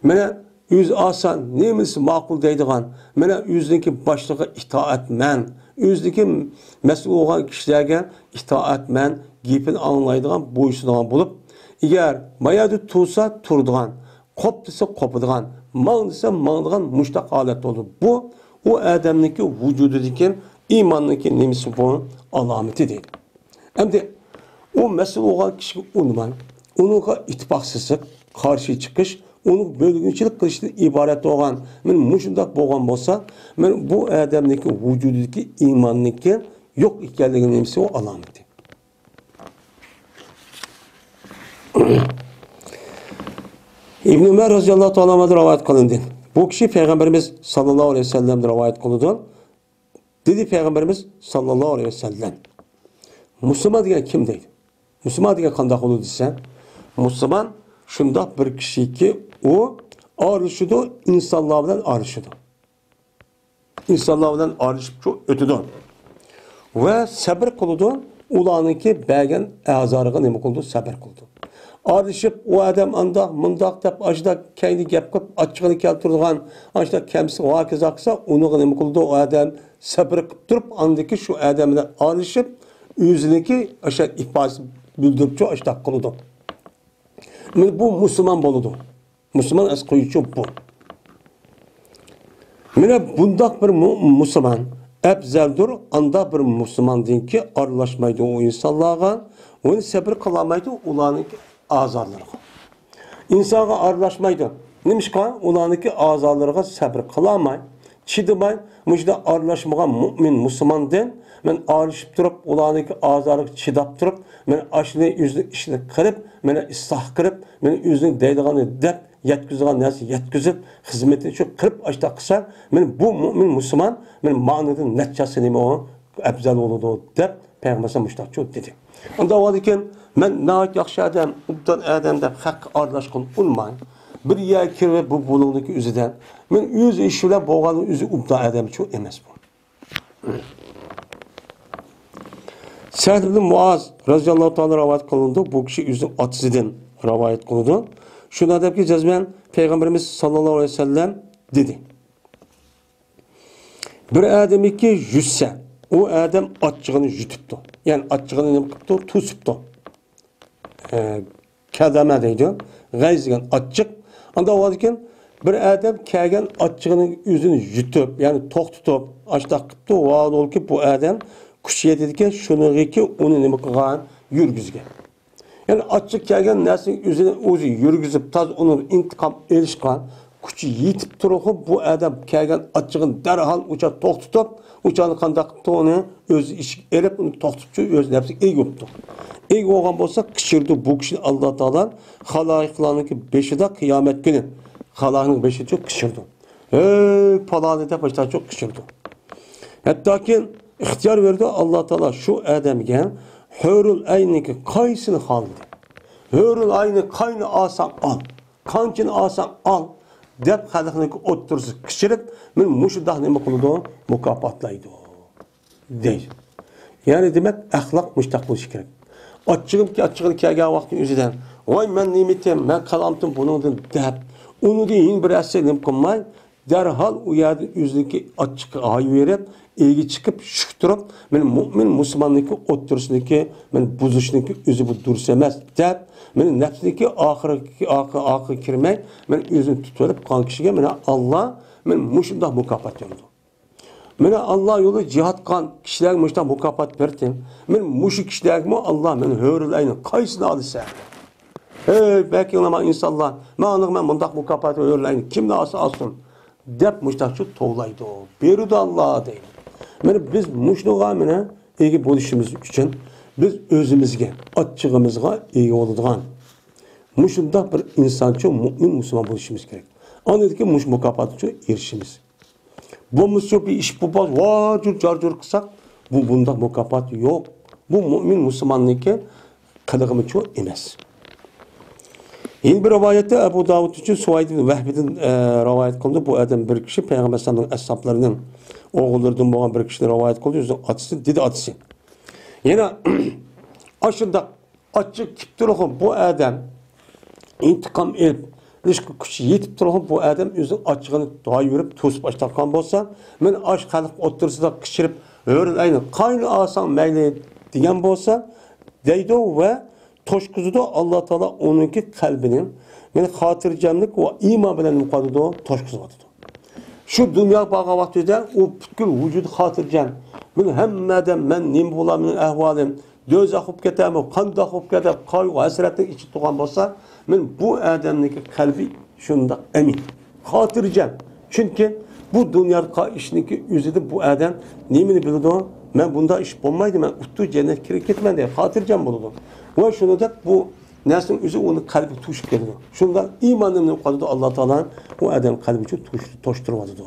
مانا ئۆزى ئاسان، نېمىسى ماقۇل دەيدىغان، مانا ئۆزىنىڭكى باشلىقىغا ئىتائەتمەن، ئۆزىنىڭكى مەسئۇل بولغان كىشىلەرگە ئىتائەتمەن، گېپىنى ئاڭلايدىغان، بويسۇنىدىغان بولۇپ، ئەگەر مايادا تۇرسا تۇرىدىغان، قوپ دېسە قوپىدىغان، ماڭ دېسە ماڭىدىغان مۇشتاق ھالەت بولىدۇ. بۇ ئۇ ئادەمنىڭكى ۋۇجۇدىدىكى ئىماننىڭكى نېمىسى بۇ؟ ئالامىتى دەيدۇ. ئەمدى ئۇ مەسئۇل بولغان كىشىگە ئۇنىماي، ئۇنىڭغا ئىتتىپاقسىزلىق، قارشى چىقىش، ئۇنىڭ بۆلگۈنچىلىك قىلىشتىن ئىبارەت بولغان، مانا مۇشۇنداق بولغان بولسا، مانا بۇ ئادەمنىڭكى ۋۇجۇدىدىكى ئىماننىڭكى يوق ئىكەنلىكىنىڭ نېمىسى ئۇ؟ ئالامىتى. ئىبن ئۆمەر رازىياللاھۇ تائالا ئەنھۇدىن رىۋايەت قىلىندى. بۇ كىشى پەيغەمبىرىمىز ساللاللاھۇ ئەلەيھى ۋەسەللەمدىن رىۋايەت قىلىدۇ. دېدى پەيغەمبىرىمىز ساللاللاھۇ ئەلەيھى ۋەسەللەم، مۇسۇلمان دېگەن كىم دەيدۇ؟ مۇسۇلمان دېگەن قانداق بولىدۇ دېسە، مۇسۇلمان شۇنداق بىر كىشىكى، ئۇ ئارىلىشىدۇ، ئىنسانلار بىلەن ئارىلىشىدۇ. ئىنسانلار بىلەن ئارىلىشىپ چو-، ئۆتىدۇ. ۋە سەبر قىلىدۇ، ئۇلارنىڭكى بەرگەن ئازارىغا نېمە قىلىدۇ؟ سەبر قىلىدۇ. ئارىلىشىپ، ئۇ ئادەم ئانداق، مۇنداق دەپ، ئاشۇنداق كەينىگە گەپ قىلىپ، ئاچچىقىنى كەلتۈرىدىغان، ئاشۇنداق كەمسىتىپ، ھاكازا قىلسا، ئۇنىڭغا نېمە قىلىدۇ؟ ئۇ ئادەم سەبر قىلىپ تۇرۇپ، ئاندىن كېيىن شۇ ئادەم بىلەن ئارىلىشىپ، ئۆزىنىڭكى ئاشۇ ئىپادىسىنى بىلدۈرۈپچۇ، ئاشۇنداق قىلىدۇ. مانا بۇ مۇسۇلمان بولىدۇ. مۇسۇلمان ئەسقۇيچۇ بۇ. مانا بۇنداق بىر مۇ-، مۇسۇلمان ئەپزەلدۇر، ئانداق بىر مۇسۇلماندىنكى ئارىلاشمايدۇ ئۇ ئىنسانلارغا، ئۇنى سەبر قىلالمايدۇ ئۇلارنىڭكى ئازارلىرىغا. ئىنسانغا ئارىلاشمايدۇ. نېمىشقا؟ ئۇلارنىڭكى ئازارلىرىغا سەبر قىلالماي، چىدىماي، مۇشۇنداق ئارىلاشمىغان مۇئمىن مۇسۇلماندىن مەن ئارىلىشىپ تۇرۇپ، ئۇلارنىڭكى ئازارىغا چىداپ تۇرۇپ، مەن ئاشۇنى ئۆزىنىڭ ئىشىنى قىلىپ، مەن ئىسلاھ قىلىپ، مەن ئۆزىنىڭ دەيدىغىنىنى دەپ، يەتكۈزىدىغان نەرسە يەتكۈزۈپ، خىزمىتىنى شۇ قىلىپ، ئاشۇنداق قىلسا، مەن بۇ مۇئمىن مۇسۇلمان، مەن مانىدىن نەچچە ھەسسە نېمە ئەپزەل بولىدۇ دەپ، پەيغەمبەر ئەلەيھىسسالام مۇشۇنداق دېدى. ئۇنداق بولغاندىكىن، مەن ناھايىتى ياخشى ئادەم، ئوبدان ئادەم دەپ خەققە ئارىلاشقىلى ئۇنىماي، بىر يەرگە كىرىپ بۇ بۇلۇڭدىكى ئۆزىدە، مەن ئۆز ئىشى بىلەن بولغان ئۆزى ئوبدان ئادەمچۇ ئەمەس بۇ. سەئد ئىبن مۇئاز رەزىياللاھۇ تائالا رىۋايەت قىلىنىدۇ. بۇ كىشى ئۆزىنىڭ ئاتىسىدىن رىۋايەت قىلىدۇ. شۇنداق دەپكى، جەزمەن پەيغەمبىرىمىز ساللاللاھۇ ئەلەيھى ۋەسەللەم دېدى. بىر ئادەمكى يۈتسە، ئۇ ئادەم ئاچچىقىنى يۇتۇپتۇ. يەنى ئاچچىقىنى نېمە قىپتۇ؟ توسۇپتۇ. ئە، كەدەمە دەيدۇ. غەيز دېگەن ئاچچىق. ئانداق بولغاندىكىن بىر ئادەم كەلگەن ئاچچىقىنى ئۆزىنى يۇتۇپ، يەنى توختىتىپ، ئاشۇنداق قىپتۇ. ۋاھالەنكى بۇ ئادەم كۈچ يېتىدىكەن، شۇنىڭغىكى ئۇنى نېمە قىلغان؟ يۈرگۈزگەن. يەنى ئاچچىق كەلگەن نەرسىنى ئۆزىنى ئۆزى يۈرگۈزۈپ، تازا ئۇنىڭ ئىنتىقام ئېلىشقا، كۈچى يېتىپ تۇرۇپمۇ بۇ ئادەم كەلگەن ئاچچىقىنى دەرھال ئۇچا توختىتىپ، ئۇچانى قانداق قىپتۇ، ئۇنى ئۆز ئىچىگە ئېلىپ، ئۇنى توختىتىپ، ئۆز نەپسىگە ئىگە بوپتۇ. ئىگە بولغان بولسا، قىچقىرىدۇ بۇ كىشىنى ئاللا تائالا خالايىقلارنىڭكى بېشىدا قىيامەت كۈنى. خالايىقنىڭ بېشىدا قىچقىرىدۇ. «ھەي، پالانى» دەپ، مۇشۇنداق قىچقىرىدۇ. ھەتتاكى ئىختىيار بېرىدۇ ئاللا تائالا شۇ ئادەمگە، «ھۆرۈل ئەينىڭكى قايسىنى خالىدى؟ ھۆرۈل ئەينى قاينى ئالساڭ ئال، قانچىنى ئالساڭ ئال» دەپ، خەلقنىڭكى ئوتتۇرىسىغا قىچقىرىپ، مانا مۇشۇنداق نېمە قىلىدۇ؟ مۇكاپاتلايدۇ. دەيدۇ. يەنى دېمەك، ئەخلاق مۇشۇنداق بولۇشى كېرەك. ئاچچىقىمكى، ئاچچىقىنى كەلگەن ۋاقتىنىڭ ئۆزىدە، «ۋاي، مەن نېمە ئېتەم، مەن قالامتىم بۇنىڭدىن» دەپ، ئۇنىڭدىن يەنە بىر ھەسسە نېمە قىلماي، دەرھال ئۇ يەردىن ئۆزىنىڭكى ئاچچىقى ھايۋېرىپ، ئىگە چىقىپ، شۈك تۇرۇپ، «مانا مۇئمىن مۇسۇلماننىڭكى ئوتتۇرىسىنىڭكى مانا بۇزۇشنىڭكى ئۆزى بۇ دۇرۇس ئەمەس» دەپ، مانا نەپسىنىڭكى ئاخىرى، ئاخىرى، ئاخىرىغا كىرمەي، مانا ئۆزىنى تۇتۇۋېلىپ قالغان كىشىگە مانا ئاللا مانا مۇشۇنداق مۇكاپات بېرىدۇ. مانا ئاللا يولىدا جىھاد قىلغان كىشىلەرگە مۇشۇنداق مۇكاپات بەردى. مانا مۇشۇ كىشىلەرگىمۇ ئاللا مانا ھۆرۈل ئەينى قايسىنى ئالىسەن؟ «ھەي، بەك ئېڭىماڭ ئىنسانلار، ماڭا مەن مۇنداق مۇكاپات ھۆرۈل ئەينى كىمنى ئالسا ئالسۇن» دەپ مۇشۇنداق شۇ توۋلايدۇ. بېرىدۇ ئاللا دەيدۇ. مانا بىز مۇشۇنىڭغا مانا ئىگە بولۇشىمىز ئۈچۈن بىز ئۆزىمىزگە، ئاچچىقىمىزغا ئىگە بولىدىغان مۇشۇنداق بىر ئىنسانچۇ مۇئمىن مۇسۇلمان بولۇشىمىز كېرەك. ئاندىن كېيىن مۇشۇ مۇكاپاتقىچۇ ئېرىشىمىز. بولمىسا بىر ئىش بولۇپ ۋاجۇر جارجۇر قىلساق، بۇ بۇنداق مۇكاپات يوق. بۇ مۇئمىن مۇسۇلماننىڭكى قىلىقىمىچۇ ئەمەس. يەنە بىر رىۋايەتتە ئەبۇ داۋۇد ئۈچۈن سۇۋەيد ئىبن ۋەھبىدىن، ئە، رىۋايەت قىلىندى. بۇ ئادەم بىر كىشى پەيغەمبەر ئەلەيھىسسالامنىڭ ئەسھابلىرىنىڭ ئوغۇللىرىدىن بولغان بىر كىشىنى رىۋايەت قىلدى. ئۆزىنىڭ ئاتىسى، دېدى ئاتىسى. يەنە ئاشۇنداق ئاچچىق كېلىپ تۇرغان بۇ ئادەم ئىنتىقام ئېلىپ، نېمىشقا كۈچى يېتىپ تۇرغان بۇ ئادەم ئۆزىنىڭ ئاچچىقىنى دايىۋېرىپ توسۇپ ئاشتاتقان بولسا، مانا ئاشۇ خەلق ئوتتۇرىسىدا قىچقىرىپ، «ھۆرۈل ئەينى قاينى ئالساڭ مەيلى» دېگەن بولسا، دەيدۇ ۋە توشقۇزىدۇ. ئاللا تائالا ئۇنىڭكى قەلبىنى، يەنى خاتىرجەملىك ۋە ئىمان بىلەن نېمە قىلىدۇ؟ توشقۇزۇۋاتىدۇ. شۇ دۇنياغا بارغان ۋاقتىدا ئۇ پۈتكۈل ۋۇجۇدى خاتىرجەم. مانا ھەممە ئادەم مەن نېمە بولا، مېنىڭ ئەھۋالىم، دوزاخ بولۇپ كېتەرمۇ، قانداق بولۇپ كېتەر، قايغۇ ھەسرەتنىڭ ئىچىدە تۇرغان بولسا، مانا بۇ ئادەمنىڭكى قەلبى شۇنداق ئەمىن، خاتىرجەم. چۈنكى بۇ دۇنيادا قىلغان ئىشنىڭكى ئۆزىدە بۇ ئادەم نېمىنى بىلىدۇ؟ مەن بۇنداق ئىش بولمايدۇ، مەن ئۇتتۇ جەننەتكە كىرىپ كېتىمەن دەپ خاتىرجەم بولىدۇ. ۋە شۇنىڭدەك بۇ نەرسىنىڭ ئۆزى ئۇنىڭ قەلبىگە توشۇپ كېتىدۇ. شۇنداق ئىماننى نېمە قىلىدۇ؟ ئاللا تائالا بۇ ئادەم قەلبىنى توش-، توشتۇرۇۋاتىدۇ.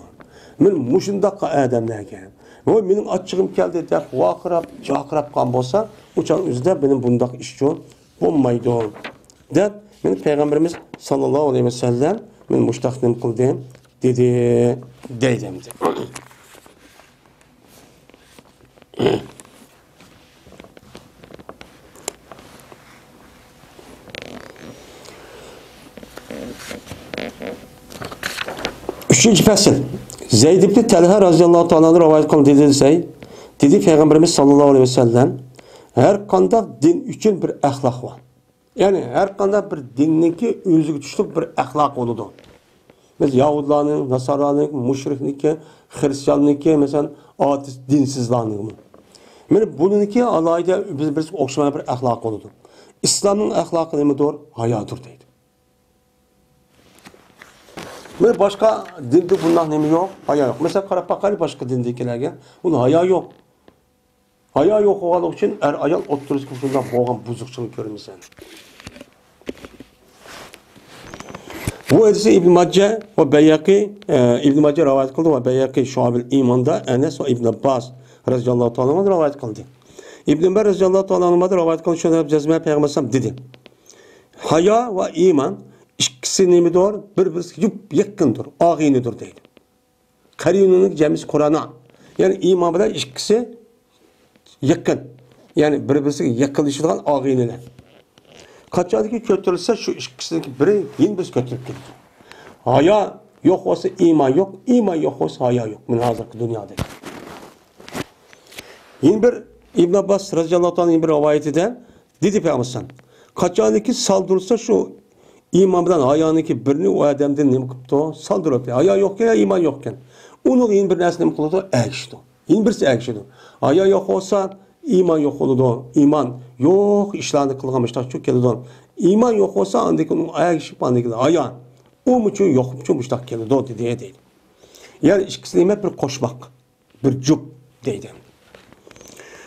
مانا مۇشۇنداق ئادەملەرگە، ۋە مېنىڭ ئاچچىقىم كەلدى دەپ ۋارقىراپ، جارقىراپ قالغان بولسا، ئۇ چاغ ئۆزىدە مېنىڭ بۇنداق ئىشچۇ بولمايدۇ دەپ، مانا پەيغەمبىرىمىز ساللاللاھۇ ئەلەيھى ۋەسەللەم مانا مۇشۇنداق نېمە قىلدى، دېدى، دەيدۇ ئەمدى. ئۈچىنچى پەسىل. زەيد ئىبنى تەلھە رەزىياللاھۇ تائالا ئەنھۇ رىۋايەت قىلدى، دېدى، دېدى پەيغەمبىرىمىز ساللاللاھۇ ئەلەيھى ۋەسەللەم، ھەر قانداق دىن ئۈچۈن بىر ئەخلاق بار. يەنى ھەر قانداق بىر دىننىڭكى ئۆزىگە تۇشلۇق بىر ئەخلاق بولىدۇ. بىز يەھۇدىيلارنىڭ، ناسارانىڭ، مۇشرىكنىڭكى، خىرىستىياننىڭكى، مەسىلەن، ئاتېئىست دىنسىزلارنىڭمۇ. مانا بۇنىڭكى ئالاھىدە بىر-، بىرسىگە ئوخشىمىغان بىر ئەخلاق بولىدۇ. ئىسلامنىڭ ئەخلاقى نېمىدۇر؟ ھايادۇر دەيدۇ. مانا باشقا دىندا بۇنداق نېمە يوق؟ ھايا يوق. مەسىلەن، قاراپ باقايلى باشقا دىندىكىلەرگە. ئۇندا ھايا يوق. ھايا يوق بولغانلىقى ئۈچۈن ئەر-ئايال ئوتتۇرىسىدا شۇنداق بولغان بۇزۇقچىلىق كۆرمىسەن. بۇ ھەدىسنى ئىبن ماجە ۋە بەيھەقى، ئە، ئىبن ماجە رىۋايەت قىلدى ۋە بەيھەقى شۇئەبۇل ئىماندا ئەنەس ۋە ئىبن ئابباس رەزىياللاھۇ تائالا ئەنھۇمدىن رىۋايەت قىلدى. ئىبن ئۆمەر رەزىياللاھۇ تائالا ئەنھۇمدىن رىۋايەت قىلدى، شۇنى دەپ جەزمەن پەيغەمبەر ئەلەيھىسسالام دېدى، ھايا ۋە ئىمان ئىككىسى نېمىدۇر؟ بىر-بىرسىگە يۇپ-، يېقىندۇر، ئاغىنىدۇر دەيدۇ. قەرىنۇنىڭ جەمئىسى قۇرانا. يەنى ئىمان بىلەن ئىككىسى يېقىن. يەنى بىر-بىرسىگە يېقىنلىشىدىغان ئاغىنىلەر. قاچانكى كۆتۈرۈلسە، شۇ ئىككىسىنىڭكى بىرى يەنە بىرسى كۆتۈرۈلۈپ كېتىدۇ. ھايا يوق بولسا ئىمان يوق، ئىمان يوق بولسا ھايا يوق. مانا ھازىرقى دۇنيادەك. يەنە بىر ئىبن ئابباس رەزىياللاھۇ تائالا يەنە بىر رىۋايىتىدە دېدى پەيغەمبەر، قاچانكى سالدۇرسا شۇ ئىمان بىلەن ھايانىڭكى بىرىنى ئۇ ئادەمدىن نېمە قىپتۇ؟ سالدۇرۇپتۇ. ھايا يوقكەن، ئىمان يوقكەن. ئۇنىڭغا يەنە بىر نەرسە نېمە قىلىدۇ؟ ئەگىشىدۇ. يەنە بىرسى ئەگىشىدۇ. ھايا يوق بولسا ئىمان يوق بولىدۇ. ئىمان يوق ئىشلارنى قىلغان مۇشتاقچۇ كېلىدۇ. ئىمان يوق بولسا ئاندىن كېيىن ئۇنىڭغا ئەگىشىپ ئاندىن كېيىن ھايا. ئۇمۇچۇ يوقمۇچۇ مۇشۇنداق كېلىدۇ دېدى، دەيدۇ. يەنى ئىككىسى نېمە؟ بىر قوشماق، بىر جۈپ دەيدۇ.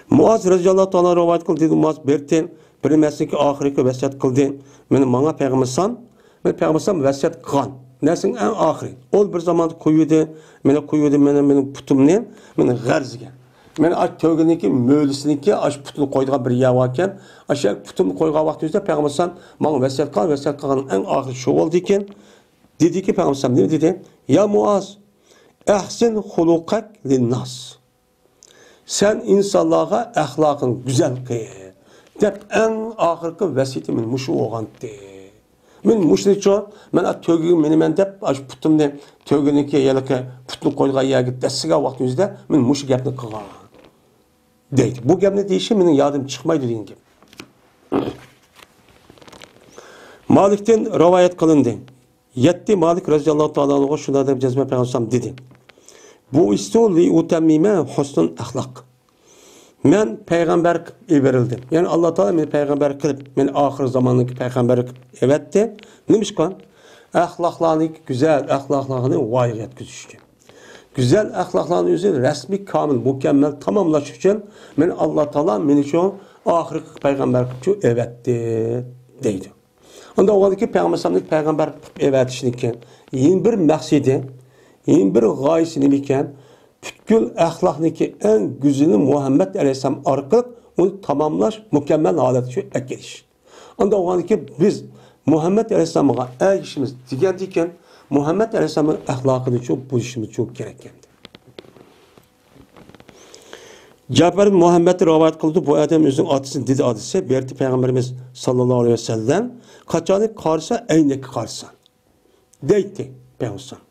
مۇئاز رەزىياللاھۇ تائالا رىۋايەت قىلدى، دېدى مۇئاز، بىر تېن بىر نېمىسىنىڭكى ئاخىرقى ۋەسىيەت قىلدى. مېنى ماڭا پەيغەمبەر ئالەيھىسسالام، مېنى پەيغەمبەر ئالەيھىسسالام ۋەسىيەت قىلغان نەرسىنىڭ ئەڭ ئاخىرى. ئۇ بىر زاماندا قويۇۋىدى، مېنى قويۇۋىدى، مېنى، مېنىڭ پۇتۇمنى، مېنى غەرزگە. مېنى ئاش تۆگىنىڭكى مۆلىسىنىڭكى ئاش پۇتىنى قويىدىغان بىر يەر باركەن. ئاشۇ پۇتۇمنى قويغان ۋاقتىمىزدا پەيغەمبەر ئالەيھىسسالام ماڭا ۋەسىيەت قىلغان، ۋەسىيەت قىلغان ئەڭ ئاخىرى شۇ بولدىكەن. دېدىكى پەيغەمبەر ئالەيھىسسالام نېمە دېدى؟ يا مۇئاز، ئەھسىن خۇلۇقەك لىنناس. سەن ئىنسانلارغا ئەخلاقىڭ گۈزەل قىل، دەپ ئەڭ ئاخىرقى ۋەسىيىتى مېنىڭ مۇشۇ بولغانتى. مەن مۇشۇنىچۇ، مەن ئا تۆگىگە مىنىمەن دەپ، ئاشۇ پۇتۇمنى تۆگىنىڭكى يەنىكى پۇتنى قويغان يەرگە دەسسىگەن ۋاقتىمىزدا مەن مۇشۇ گەپنى قىلغان. دەيدۇ. بۇ گەپنى دېيىشى مېنىڭ يادىم چىقمايدۇ دېگەن گەپ. مالىكتىن رىۋايەت قىلىندى. يەتتە مالىك رەزىياللاھۇ تائالا ئەنھۇغا شۇنداق دەپ جەزمەن پەيغەمبەر دېدى. بۇئىستۇ لىئۇتەممىمە ھۇسنۇل ئەخلاق. مەن پەيغەمبەر قىلىپ يېبىرىلدىم. يەنى ئاللا تائالا مېنى پەيغەمبەر قىلىپ، مېنى ئاخىر زاماننىڭكى پەيغەمبەر قىلىپ ئەۋەتتى. نېمىشقا؟ ئەخلاقلارنى، گۈزەل ئەخلاقلارنى ۋايىغا يەتكۈزۈش ئۈچۈن. گۈزەل ئەخلاقلارنى ئۆزى رەسمىي، كامىل، مۇكەممەل تاماملاش ئۈچۈن مېنى ئاللا تائالا مېنى شۇ ئاخىرقى پەيغەمبەر قىلىپ شۇ ئەۋەتتى، دەيدۇ. ئۇنداق بولغاندىكىن پەيغەمبەر ئەلەيھىسسالامنى پەيغەمبەر قىلىپ ئەۋەتىشنىڭكى يەنە بىر مەقسىتى، يەنە بىر غايىسى نېمىكەن؟ پۈتكۈل ئەخلاقنىڭكى ئەڭ گۈزىلىنى مۇھەممەد ئەلەيھىسسالام ئارقىلىق ئۇنى تاماملاش، مۇكەممەل ھالەتكە ئەكېلىش. ئانداق بولغاندىكىن بىز مۇھەممەد ئەلەيھىسسالامغا ئەگىشىمىز دېگەندىكىن، مۇھەممەد ئەلەيھىسسالامنىڭ ئەخلاقىنى چوڭ بۇزۇشىمىز چوڭ كېرەك ئىكەن. جەپەر مۇھەممەد رىۋايەت قىلىدۇ، بۇ ئادەم ئۆزىنىڭ ئاتىسىنى دېدى، ئاتىسى بېرىتى پەيغەمبىرىمىز ساللاللاھۇ ئەلەيھى ۋەسەللەم قاچانكى قارىسا، ئەينەككە قارىسا دەيتتى پەيغەمبەر.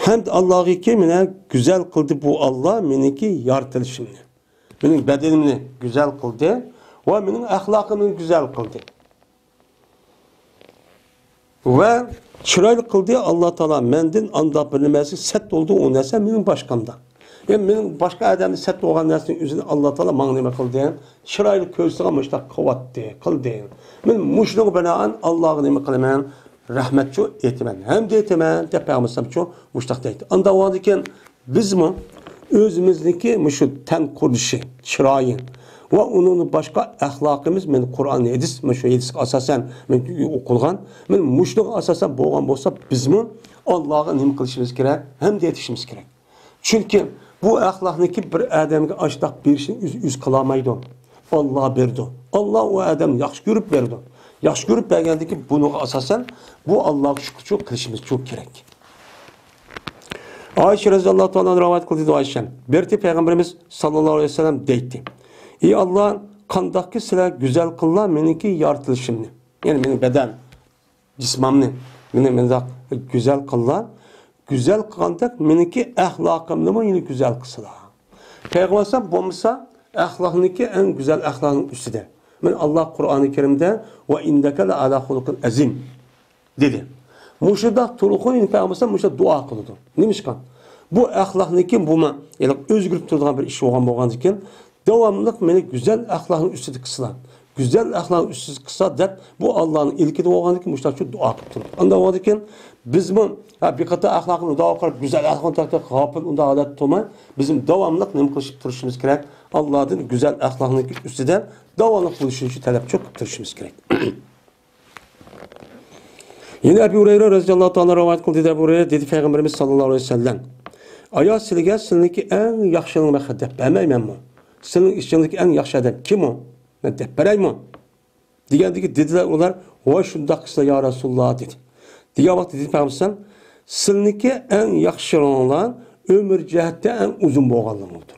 ھەمد ئاللاغىكى، مېنى گۈزەل قىلدى بۇ ئاللا، مېنىڭكى يارىتىلىشىمنى، مېنىڭ بەدىنىمنى گۈزەل قىلدى ۋە مېنىڭ ئەخلاقىمنى گۈزەل قىلدى. ۋە چىرايلىق قىلدى ئاللا تائالا مەندىن، ئانداق بىر نېمىسى سەت بولدى ئۇ نەرسە مېنىڭ باشقامدا. يەنى مېنىڭ باشقا ئادەمدە سەت بولغان نەرسىنىڭ ئۆزىنى ئاللا تائالا ماڭا نېمە قىلدى؟ چىرايلىق كۆرسىتىدىغان مۇشۇنداق قىلىۋەتتى، قىلدى. مەن مۇشۇنىڭغا بىنائەن ئاللاغا نېمە قىلىمەن؟ رەھمەتچۇ ئېيتىمەن، ھەمدە ئېيتىمەن دەپ پەيغەمبەر ئەلەيھىسسالامچۇ مۇشۇنداق دەيتتى. ئانداق بولغاندىكىن بىزمۇ ئۆزىمىزنىڭكى مۇشۇ تەن قۇرۇلۇشى، چىرايى ۋە ئۇنىڭدىن باشقا ئەخلاقىمىز، مەن قۇرئان، ھەدىس، مەن شۇ ھەدىسكە ئاساسەن مەن ئوقۇلغان، مەن مۇشۇنىڭغا ئاساسەن بولغان بولسا، بىزمۇ ئاللاغا نېمە قىلىشىمىز كېرەك؟ ھەمدە ئېيتىشىمىز كېرەك. چۈنكى بۇ ئەخلاقنىكى بىر ئادەمگە ئاشتاق بېرىشنى ئۆزى، ئۆزى قىلالمايدۇ. ئاللا بېرىدۇ. ئاللا ئۇ ئادەمنى ياخشى كۆرۈپ بېرىدۇ. ياخشى كۆرۈپ بەرگەندىن كېيىن بۇنىڭغا ئاساسەن بۇ ئاللاغا شۈكرىچۇ قىلىشىمىز چوڭ كېرەك. ئائىشە رەزىياللاھۇ تائالا ئەنھا رىۋايەت قىلدى، دېدى ئائىشە. بېرىتى پەيغەمبىرىمىز ساللاللاھۇ ئەلەيھى ۋەسەللەم دەيتتى: ئى ئاللا، قانداقكى سىلەر گۈزەل قىللا مېنىڭكى يارىتىلىشىمنى، يەنى مېنىڭ بەدەن، جىسمامنى، مېنى مۇنداق گۈزەل قىللا، گۈزەل قىلغاندەك مېنىڭكى ئەخلاقىمنىمۇ يەنە گۈزەل قىلسىلا. پەيغەمبەر ئەلەيھىسسالام بولمىسا ئەخلاقنىڭكى ئەڭ گۈزەل ئەخلاقنىڭ ئۈستىدە. مەن ئاللا قۇرئانى كەرىمدە ۋە ئىننەكە لەئەلا خۇلۇقىن ئەزىم دېدى. مۇشۇنداق تۇرغۇن پەيغەمبەر مۇشۇنداق دۇئا قىلىدۇ. نېمىشقا؟ بۇ ئەخلاقنىڭكى بۇ مەن ئۆزگىرىپ تۇرىدىغان بىر ئىش بولغان بولغاندىكىن، داۋاملىق مېنى گۈزەل ئەخلاقنىڭ ئۈستىدە قىلسىلا، گۈزەل ئەخلاقنىڭ ئۈستىدە قىلسا دەپ، بۇ ئاللانىڭ ئىلكىدە بولغاندىكىن مۇشۇنداق دۇئا قىلىپ تۇرىدۇ. ئانداق بولغاندىكىن بىزمۇ ھە، بىر قاتار ئەخلاقنى ئۇنداق قىلىپ، گۈزەل ئەخلاقنى تەرك قىلىپ، غاپىل ئۇنداق ھالەتتە تۇرماي، بىزمۇ داۋاملىق نېمە قىلىشىپ تۇرۇشىمىز كېرەك؟ ئاللادىن گۈزەل ئەخلاقنىڭ ئۈستىدە داۋاملىق بولۇشى ئۈچۈن تەلەپچۇ قىلىپ تۇرۇشىمىز كېرەك. يەنە ئەبۇ ھۇرەيرە رەزىياللاھۇ تائالا رىۋايەت قىلدى، دەيدۇ ئەبۇ ھۇرەيرە، دېدى پەيغەمبىرىمىز ساللاللاھۇ ئەلەيھى ۋەسەللەم: ئايا، سىلىگە سىلىنىڭكى ئەڭ ياخشىنىڭ مەن دەپ بەرمەيمەنمۇ؟ سىلىنىڭ ئىچىڭدىكى ئەڭ ياخشى ئادەم كىم ئۇ؟ مەن دەپ بېرەيمۇ؟ دېگەندىكى دېدىلەر ئۇلار، ۋاي شۇنداق قىلسا يا رەسۇلاللا دېدى. دېگەن ۋاقىتتا دېدى پەيغەمبەر، سىلىنىڭكى ئەڭ ياخشىلىرىڭلار ئۆمۈر جەھەتتە ئەڭ ئۇزۇن بولغانلىرىڭلاردۇر.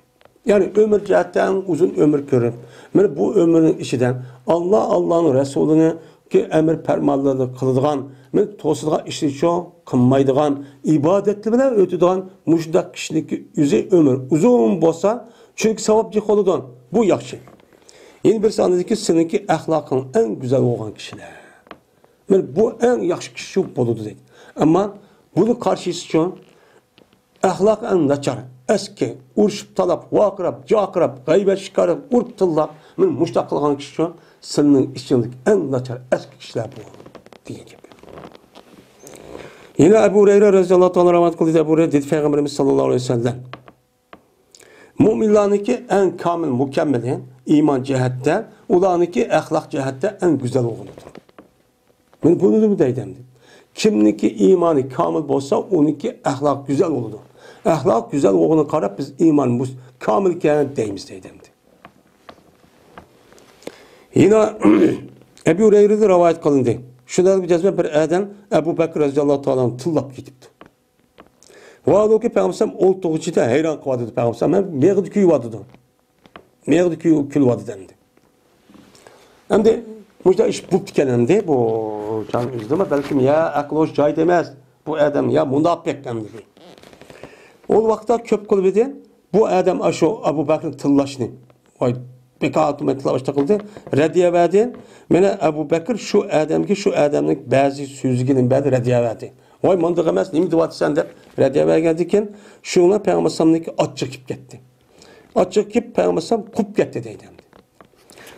يەنى ئۆمۈر جەھەتتە ئەڭ ئۇزۇن ئۆمۈر كۆرۈپ، مانا بۇ ئۆمۈرنىڭ ئىچىدە ئاللا، ئاللانىڭ رەسۇلىنىڭكى ئەمر پەرمانلىرىنى قىلىدىغان، مانا توسىدىغان ئىشلىرىچۇ قىلمايدىغان، ئىبادەتلىرى بىلەن ئۆتىدىغان مۇشۇنداق كىشىنىڭكى ئۆزى ئۆمۈر ئۇزۇن بولسا، چۈنكى ساۋاب جىق بولىدۇ. بۇ ياخشى. يەنە بىرسى ئاندىكى سېنىڭكى ئەخلاقىڭ ئەڭ گۈزەل بولغان كىشىلەر. مانا بۇ ئەڭ ياخشى كىشى شۇ بولىدۇ دەيدۇ. ئەمما بۇنى قارشىسىچۇ ئەخلاق ئەڭ ناچار، ئەسكى، ئۇرۇشۇپ تالاپ، ۋارقىراپ، جارقىراپ، غەيۋەت شىكايەت، ئۇرۇپ تىللاپ، مانا مۇشۇنداق قىلغان كىشىچۇ سېنىڭ ئىچىڭدىكى ئەڭ ناچار ئەسكى كىشىلەر بۇ دېگەن گەپ. يەنە ئەبۇ ھۇرەيرە رەزىياللاھۇ تائالا رىۋايەت قىلدى، ئەبۇ ھۇرەيرە دېدى، پەيغەمبىرىمىز ساللاللاھۇ ئەلەيھى ۋەسەللەم، مۆمىنلارنىڭكى ئەڭ كامىل، مۇكەممىلى ئىمان جەھەتتە، ئۇلارنىڭكى ئەخلاق جەھەتتە ئەڭ گۈزەل بولغىنىدۇر. مەن بۇنى دەيدۇ ئەمدى. كىمنىڭكى ئىمانى كامىل بولسا، ئۇنىڭكى ئەخلاقى گۈزەل بولىدۇ. ئەخلاق گۈزەل بولغىنىغا قاراپ بىز ئىمانىمىز كامىلكەن دەيمىز دەيدۇ ئەمدى. يەنە ئەبۇ ھۇرەيرىدىن رىۋايەت قىلىندى. شۇنداق بىر جەزمە بىر ئادەم ئەبۇ بەكرى رەزىياللاھۇ تائالانى تىللاپ كېتىپتۇ. ۋاھالۇكى پەيغەمبەر ئولتۇرغۇچىدا ھەيران قىلىۋاتىدۇ. پەيغەمبەر مېغىدا كۆيۈۋاتىدۇ. مېغىدا كۆيۈپ كۈلۈۋاتىدۇ ئەمدى. ئەمدى مۇشۇنداق ئىش بوپتىكەن ئەمدى. بۇ جان ئۆزىدىمۇ بەلكىم يا ئەقلى ھوش جايىدا ئەمەس بۇ ئادەم، يا مۇناپىق ئەمدى. ئۇ ۋاقىتتا كۆپ قىلىپ ئىدى. بۇ ئادەم ئاشۇ ئەبۇ بەكرىنى تىللاشنى، ۋاي، بىكار تۇمەن تىللاپ ئاشۇنداق قىلدى. رەددىيە بەردى. مانا ئەبۇ بەكرى شۇ ئادەمگە شۇ ئادەمنىڭ بەزى سۆزىگە نېمە بەردى، رەددىيە بەردى. ۋاي، مانداق ئەمەس، نېمە دەۋاتىسەن دەپ رەددىيە بەرگەندىن كېيىن شۇنىڭ بىلەن پەيغەمبەر ئەلەيھىسسالامنىڭكى ئاچچىقى كېلىپ كەتتى. ئاچچىقى كېلىپ پەيغەمبەر ئەلەيھىسسالام قوپۇپ كەتتى دەيدۇ ئەمدى.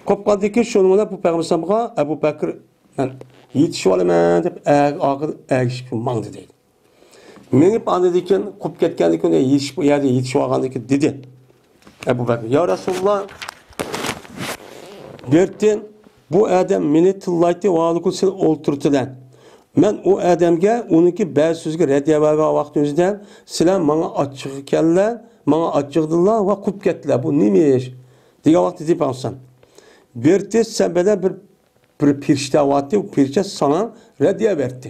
قوپقاندىن كېيىن شۇنىڭ بىلەن بۇ پەيغەمبەر ئەلەيھىسسالامغا ئەبۇ بەكرى، مەن يېتىشىۋالىمەن دەپ ئەگ-، ئاغ-، ئەگىشىپ ماڭدى دەيدۇ. مېڭىپ ئاندىن كېيىن قوپۇپ كەتكەندىن كېيىن يېتىشىپ، ئۇ يەردە يېتىشىۋالغاندىن كېيىن دېدى ئەبۇ بەكرى، يا رەسۇلاللا، بىرتىن بۇ ئادەم مېنى تىللايتتى، ۋاھالۇكى سىلى ئولتۇرتىلەن. مەن ئۇ ئادەمگە ئۇنىڭكى بەزى سۆزىگە رەددىيە بەرگەن ۋاقىت ئۆزىدە، سىلەر ماڭا ئاچچىقى كەللە، ماڭا ئاچچىقىدىلا ۋە قوپۇپ كەتتىلە. بۇ نېمە ئىش؟ دېگەن ۋاقىت دېدى پەيغەمبەر. بىرتى سەن بىلەن بىر، بىر پىرىشتە بارتتى، ئۇ پىرىشتە ساڭا رەددىيە بەرتتى.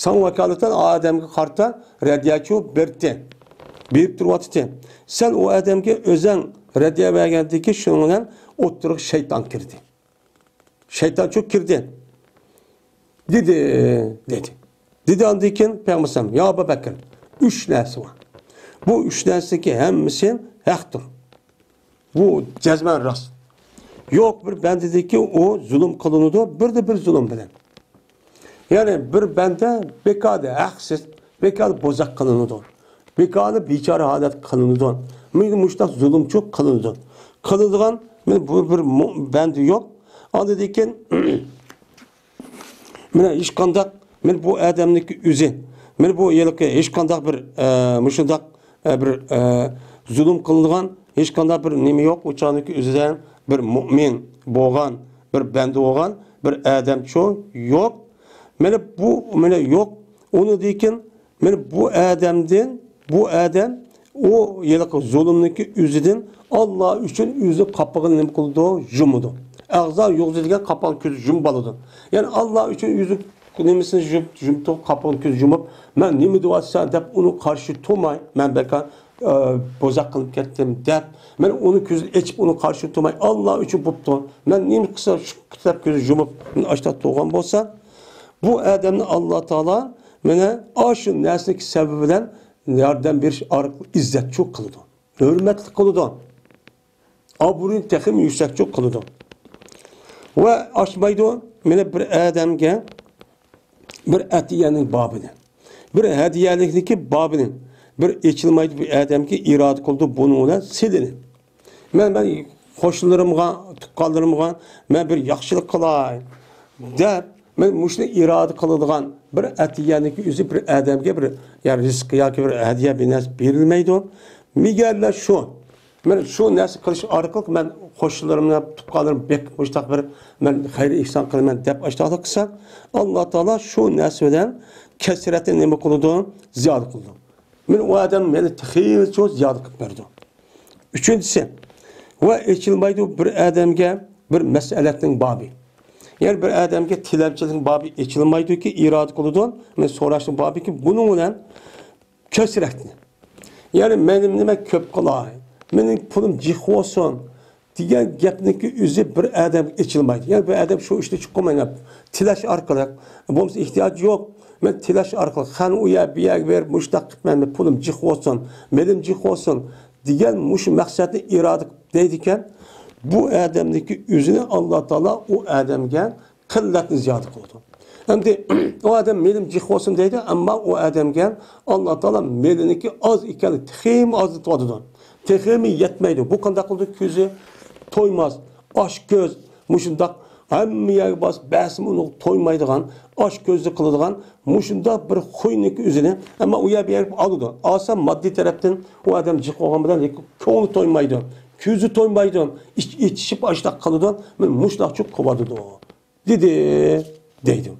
ساڭا ۋاكالىتەن ئادەمگە قارىتا رەددىيەچۇ بەرتتى. بېرىپ تۇرۇۋاتتى. سەن ئۇ ئادەمگە ئۆزەڭ رەددىيە بەرگەندىن كېيىن شۇنىڭ بىلەن ئوتتۇرىغا شەيتان كىردى. شەيتانچۇ كىردى. دېدى، دېدى. دېدى ئاندىن كېيىن پەيغەمبەر، يا ئەبا بەكىر، ئۈچ نەرسە بار. بۇ ئۈچ نەرسىدىكى ھەممىسى ھەقتۇر. بۇ جەزمەن راست. يوق بىر بەندىدىكى ئۇ زۇلۇم قىلىنىدۇ، بىردە بىر زۇلۇم بىلەن. يەنى بىر بەندە بىكاردا ھەقسىز، بىكاردا بوزەك قىلىنىدۇ. بىكاردا بىچارە ھالەت قىلىنىدۇ. مۇ-، مۇشۇنداق زۇلۇمچۇ قىلىنىدۇ. قىلىدىغان مانا بۇ بىر مۇ-، بەندە يوق. ئاندىن كېيىن مانا ھېچقانداق، مانا بۇ ئادەمنىڭكى ئۆزى، مانا بۇ ھېلىقى ھېچقانداق بىر، ئە، مۇشۇنداق، ئە، بىر، ئە، زۇلۇم قىلىنغان ھېچقانداق بىر نېمە يوق. ئۇ چاغنىڭكى ئۆزىدە بىر مۇئمىن بولغان، بىر بەندە بولغان بىر ئادەمچۇ يوق. مانا بۇ، مانا يوق. ئۇنىڭدىن كېيىن مانا بۇ ئادەمدىن، بۇ ئادەم ئۇ ھېلىقى زۇلۇمنىڭكى ئۆزىدىن ئاللا ئۈچۈن ئۆزى قاپىقىنى نېمە قىلىدۇ؟ يۇمىدۇ. ئەغزا يۇغزى دېگەن قاپىقىنى كۆزى يۇمۇپ ئالىدۇ. يەنى ئاللا ئۈچۈن ئۆزى نېمىسىنى يۇمۇپ، يۇمۇپ، قاپىقىنى كۆزى يۇمۇپ، مەن نېمە دەۋاتىسەن دەپ ئۇنىڭ قارشى تۇرماي، مەن بەكار، ئە، بوزەك قىلىپ كەتتىم دەپ، مەن ئۇنىڭ كۆزىنى ئېچىپ ئۇنىڭ قارشى تۇرماي، ئاللا ئۈچۈن بوپتۇ. مەن نېمە قىلسا شۇ دەپ كۆزى يۇمۇپ، مەن ئاشتا تۇرغان بولسا، بۇ ئادەمنى ئاللا تائالا مانا ئاشۇ نەرسىنىڭ سەۋەبى بىلەن ياردەم بېرىش ئارقىلىق ئىززەتچۇ قىلىدۇ. ھۆرمەتلىك قىلىدۇ. ئابرۇيىنى تېخىمۇ يۈكسەكچۇ قىلىدۇ. ۋە ئاچمايدۇ مانا بىر ئادەمگە بىر ھەدىيەنىڭ بابىنى. بىر ھەدىيەلىكنىڭكى بابىنى. بىر ئېچىلمايدۇ بىر ئادەمگە ئىرادە قىلىدۇ بۇنىڭ بىلەن سىلىنى. مەن، مەن قوشنىلىرىمغا، تۇغقانلىرىمغا مەن بىر ياخشىلىق قىلاي دەپ، مەن مۇشۇنى ئىرادە قىلىدىغان بىر ئەتىيەنىكى ئۆزى بىر ئادەمگە بىر يا رىزىق ياكى بىر ھەدىيە بىر نەرسە بېرىلمەيدۇ. مىگەرلەر شۇ، مەن شۇ نەرسە قىلىش ئارقىلىق مەن قوشنىلىرىمنى، تۇغقانلىرىمنى بەك مۇشتاق بىر مەن خەير ئېھسان قىلىمەن دەپ ئاشتاق قىلسا، ئاللا تائالا شۇ نەرسە بىلەن كەسرەتنى نېمە قىلىدۇ؟ زىيادە قىلىدۇ. مەن ئۇ ئادەم مېنى تېخىچۇ زىيادە قىلىپ بېرىدۇ. ئۈچىنچىسى، ۋە ئېچىلمايدۇ بىر ئادەمگە بىر مەسئەلەتنىڭ بابى. يەنى بىر ئادەمگە تىلەمچىلىكنىڭ بابى ئېچىلمايدۇكى، ئىرادە قىلىدۇ، مەن سوراشنىڭ بابىكى، بۇنىڭ بىلەن كەسرەتنى. يەنى مېنىڭ نېمە كۆپ قىلاي، مېنىڭ پۇلۇم جىق بولسۇن دېگەن گەپنىڭكى ئۆزى بىر ئادەمگە ئېچىلمايدۇ. يەنى بىر ئادەم شۇ ئىشنى چىققۇمايلا تىلەش ئارقىلىق، بولمىسا ئېھتىياج يوق، مەن تىلەش ئارقىلىق، خەن ئۇ يەر، بۇ يەرگە بېرىپ، مۇشۇنداق قىلىپ مەن پۇلۇم جىق بولسۇن، مېلىم جىق بولسۇن دېگەن مۇشۇ مەقسەتنى ئىرادە قىلىپ دەيدىكەن، بۇ ئادەمنىڭكى ئۆزىنى ئاللا تائالا ئۇ ئادەمگە قىللەتنى زىيادە قىلىدۇ. ئەمدى ئۇ ئادەم مېلىم جىق بولسۇن دەيدۇ، ئەمما ئۇ ئادەمگە ئاللا تائالا مېلىنىڭكى ئاز ئىكەنلىكى تېخىمۇ ئازلىتىۋاتىدۇ. تېخىمۇ يەتمەيدۇ. بۇ قانداق قىلىدۇ؟ كۆزى تويماس، ئاچ كۆز، مۇشۇنداق ھەممە يەرگە بارسا، بەرسىمۇ ئۇنىڭغا تويمايدىغان، ئاچ كۆزلۈك قىلىدىغان مۇشۇنداق بىر خوينىڭكى ئۆزىنى، ئەمما ئۇ يەر بۇ يەر ئالىدۇ. ئالسا ماددىي تەرەپتىن ئۇ ئادەم جىق بولغان بىلەن لېكىن كۆڭلى تويمايدۇ، كۆزى تويمايدۇ، ئىچ-، ئېچىشىپ ئاشتاق قىلىدۇ. مانا مۇشۇنداقچۇ قىلىۋاتىدۇ. دېدى، دەيدۇ.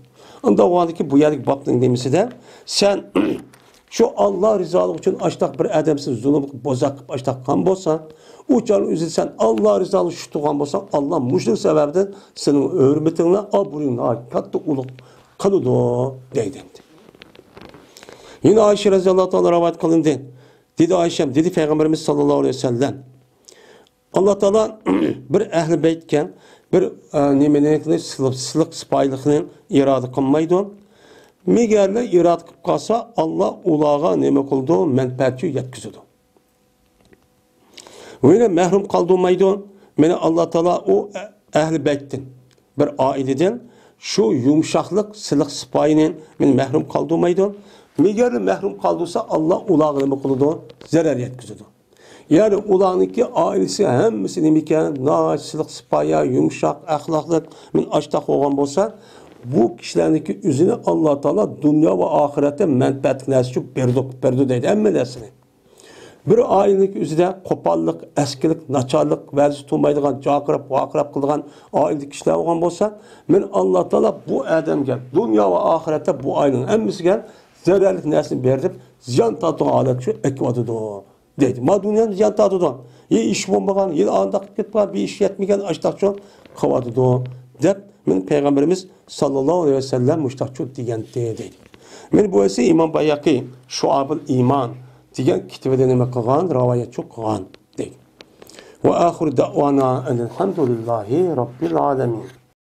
ئۇنداق بولغاندىكى بۇ يەردىكى بابنىڭ نېمىسىدە، سەن شۇ ئاللا رىزالىقى ئۈچۈن ئاشتاق بىر ئادەم سېنى زۇلۇم قىلىپ، بوزەك قىلىپ ئاشتاق قىلغان بولسا، ئۇ چاغنىڭ ئۆزىدە سەن ئاللا رىزالىقى ئۈچۈن تۇرغان بولساڭ، ئاللا مۇشۇنىڭ سەۋەبىدىن سېنىڭ ھۆرمىتىڭنى، ئابرۇيۇڭنى كاتتا ئۇلۇغ قىلىدۇ، دەيدۇ. يەنە ئائىشە رەزىياللاھۇ تائالا رىۋايەت قىلىندى. دېدى ئائىشەم، دېدى پەيغەمبىرىمىز ساللاللاھۇ ئەلەيھى ۋەسەللەم، ئاللا تائالا بىر ئەھلى بەيتكە بىر، ئە، نېمىنى، سىلىق، سىلىق سىپايىلىقنى ئىرادە قىلمايدۇ. مېگەرلا ئىرادە قىلىپ قالسا، ئاللا ئۇلارغا نېمە قىلىدۇ؟ مەنپەئەتچۇ يەتكۈزىدۇ. ۋە يەنە مەھرۇم قالدۇرمايدۇ. مېنى ئاللا تائالا ئۇ ئە-، ئەھلى بەيتتىن، بىر ئائىلىدىن شۇ يۇمشاقلىق، سىلىق سىپايىنى مېنى مەھرۇم قالدۇرمايدۇ. مېگەرلا مەھرۇم قالدۇرسا، ئاللا ئۇلارغا نېمە قىلىدۇ؟ زەرەر يەتكۈزىدۇ. يەنى ئۇلارنىڭكى ئائىلىسى ھەممىسى نېمىكەن؟ ناھايىتى سىلىق سىپايا، يۇمشاق ئەخلاقلىق، مەن ئاشتاق بولغان بولسا، بۇ كىشىلەرنىڭكى ئۆزىنى ئاللا تائالا دۇنيا ۋە ئاخىرەتتە مەنپەئەتلىك نەرسە ئۈچۈن بېرىدۇ، بېرىدۇ دەيدۇ ھەممە نەرسىنى. بىر ئائىلىنىڭكى ئۆزىدە قوپاللىق، ئەسكىلىك، ناچارلىق، ۋەزىسى تۇرمايدىغان، جاقىراپ، ۋارقىراپ قىلىدىغان ئائىلىدىكى كىشىلەر بولغان بولسا، مەن ئاللا تائالا بۇ ئادەمگە دۇنيا ۋە ئاخىرەتتە بۇ ئائىلىنىڭ ھەممىسىگە زەرەرلىك نەرسىنى بېرىپ، زىيان تارتىدىغان ھالەتكە شۇ ئەكىۋاتىدۇ. دەيدۇ. ما دۇنيادا زىيان تارتىدۇ. يا ئىش بولمىغان، يا ئانداق قىلىپ كېتىپ قالغان، بىر ئىش يەتمىگەن، ئاشتاقچۇ قىلىۋاتىدۇ، دەپ، مېنى پەيغەمبىرىمىز ساللاللاھۇ ئەلەيھى ۋەسەللەم مۇشتاقچۇ دېگەنتى، دەيدۇ. مېنى بۇ ئەسى ئىمام بايھەقى شۇئابۇل ئىمان دېگەن كىتابىدا نېمە قىلغان، رىۋايەتچۇ قىلغان، دەيدۇ. وآخر دعوانا أن الحمد لله رب العالمين.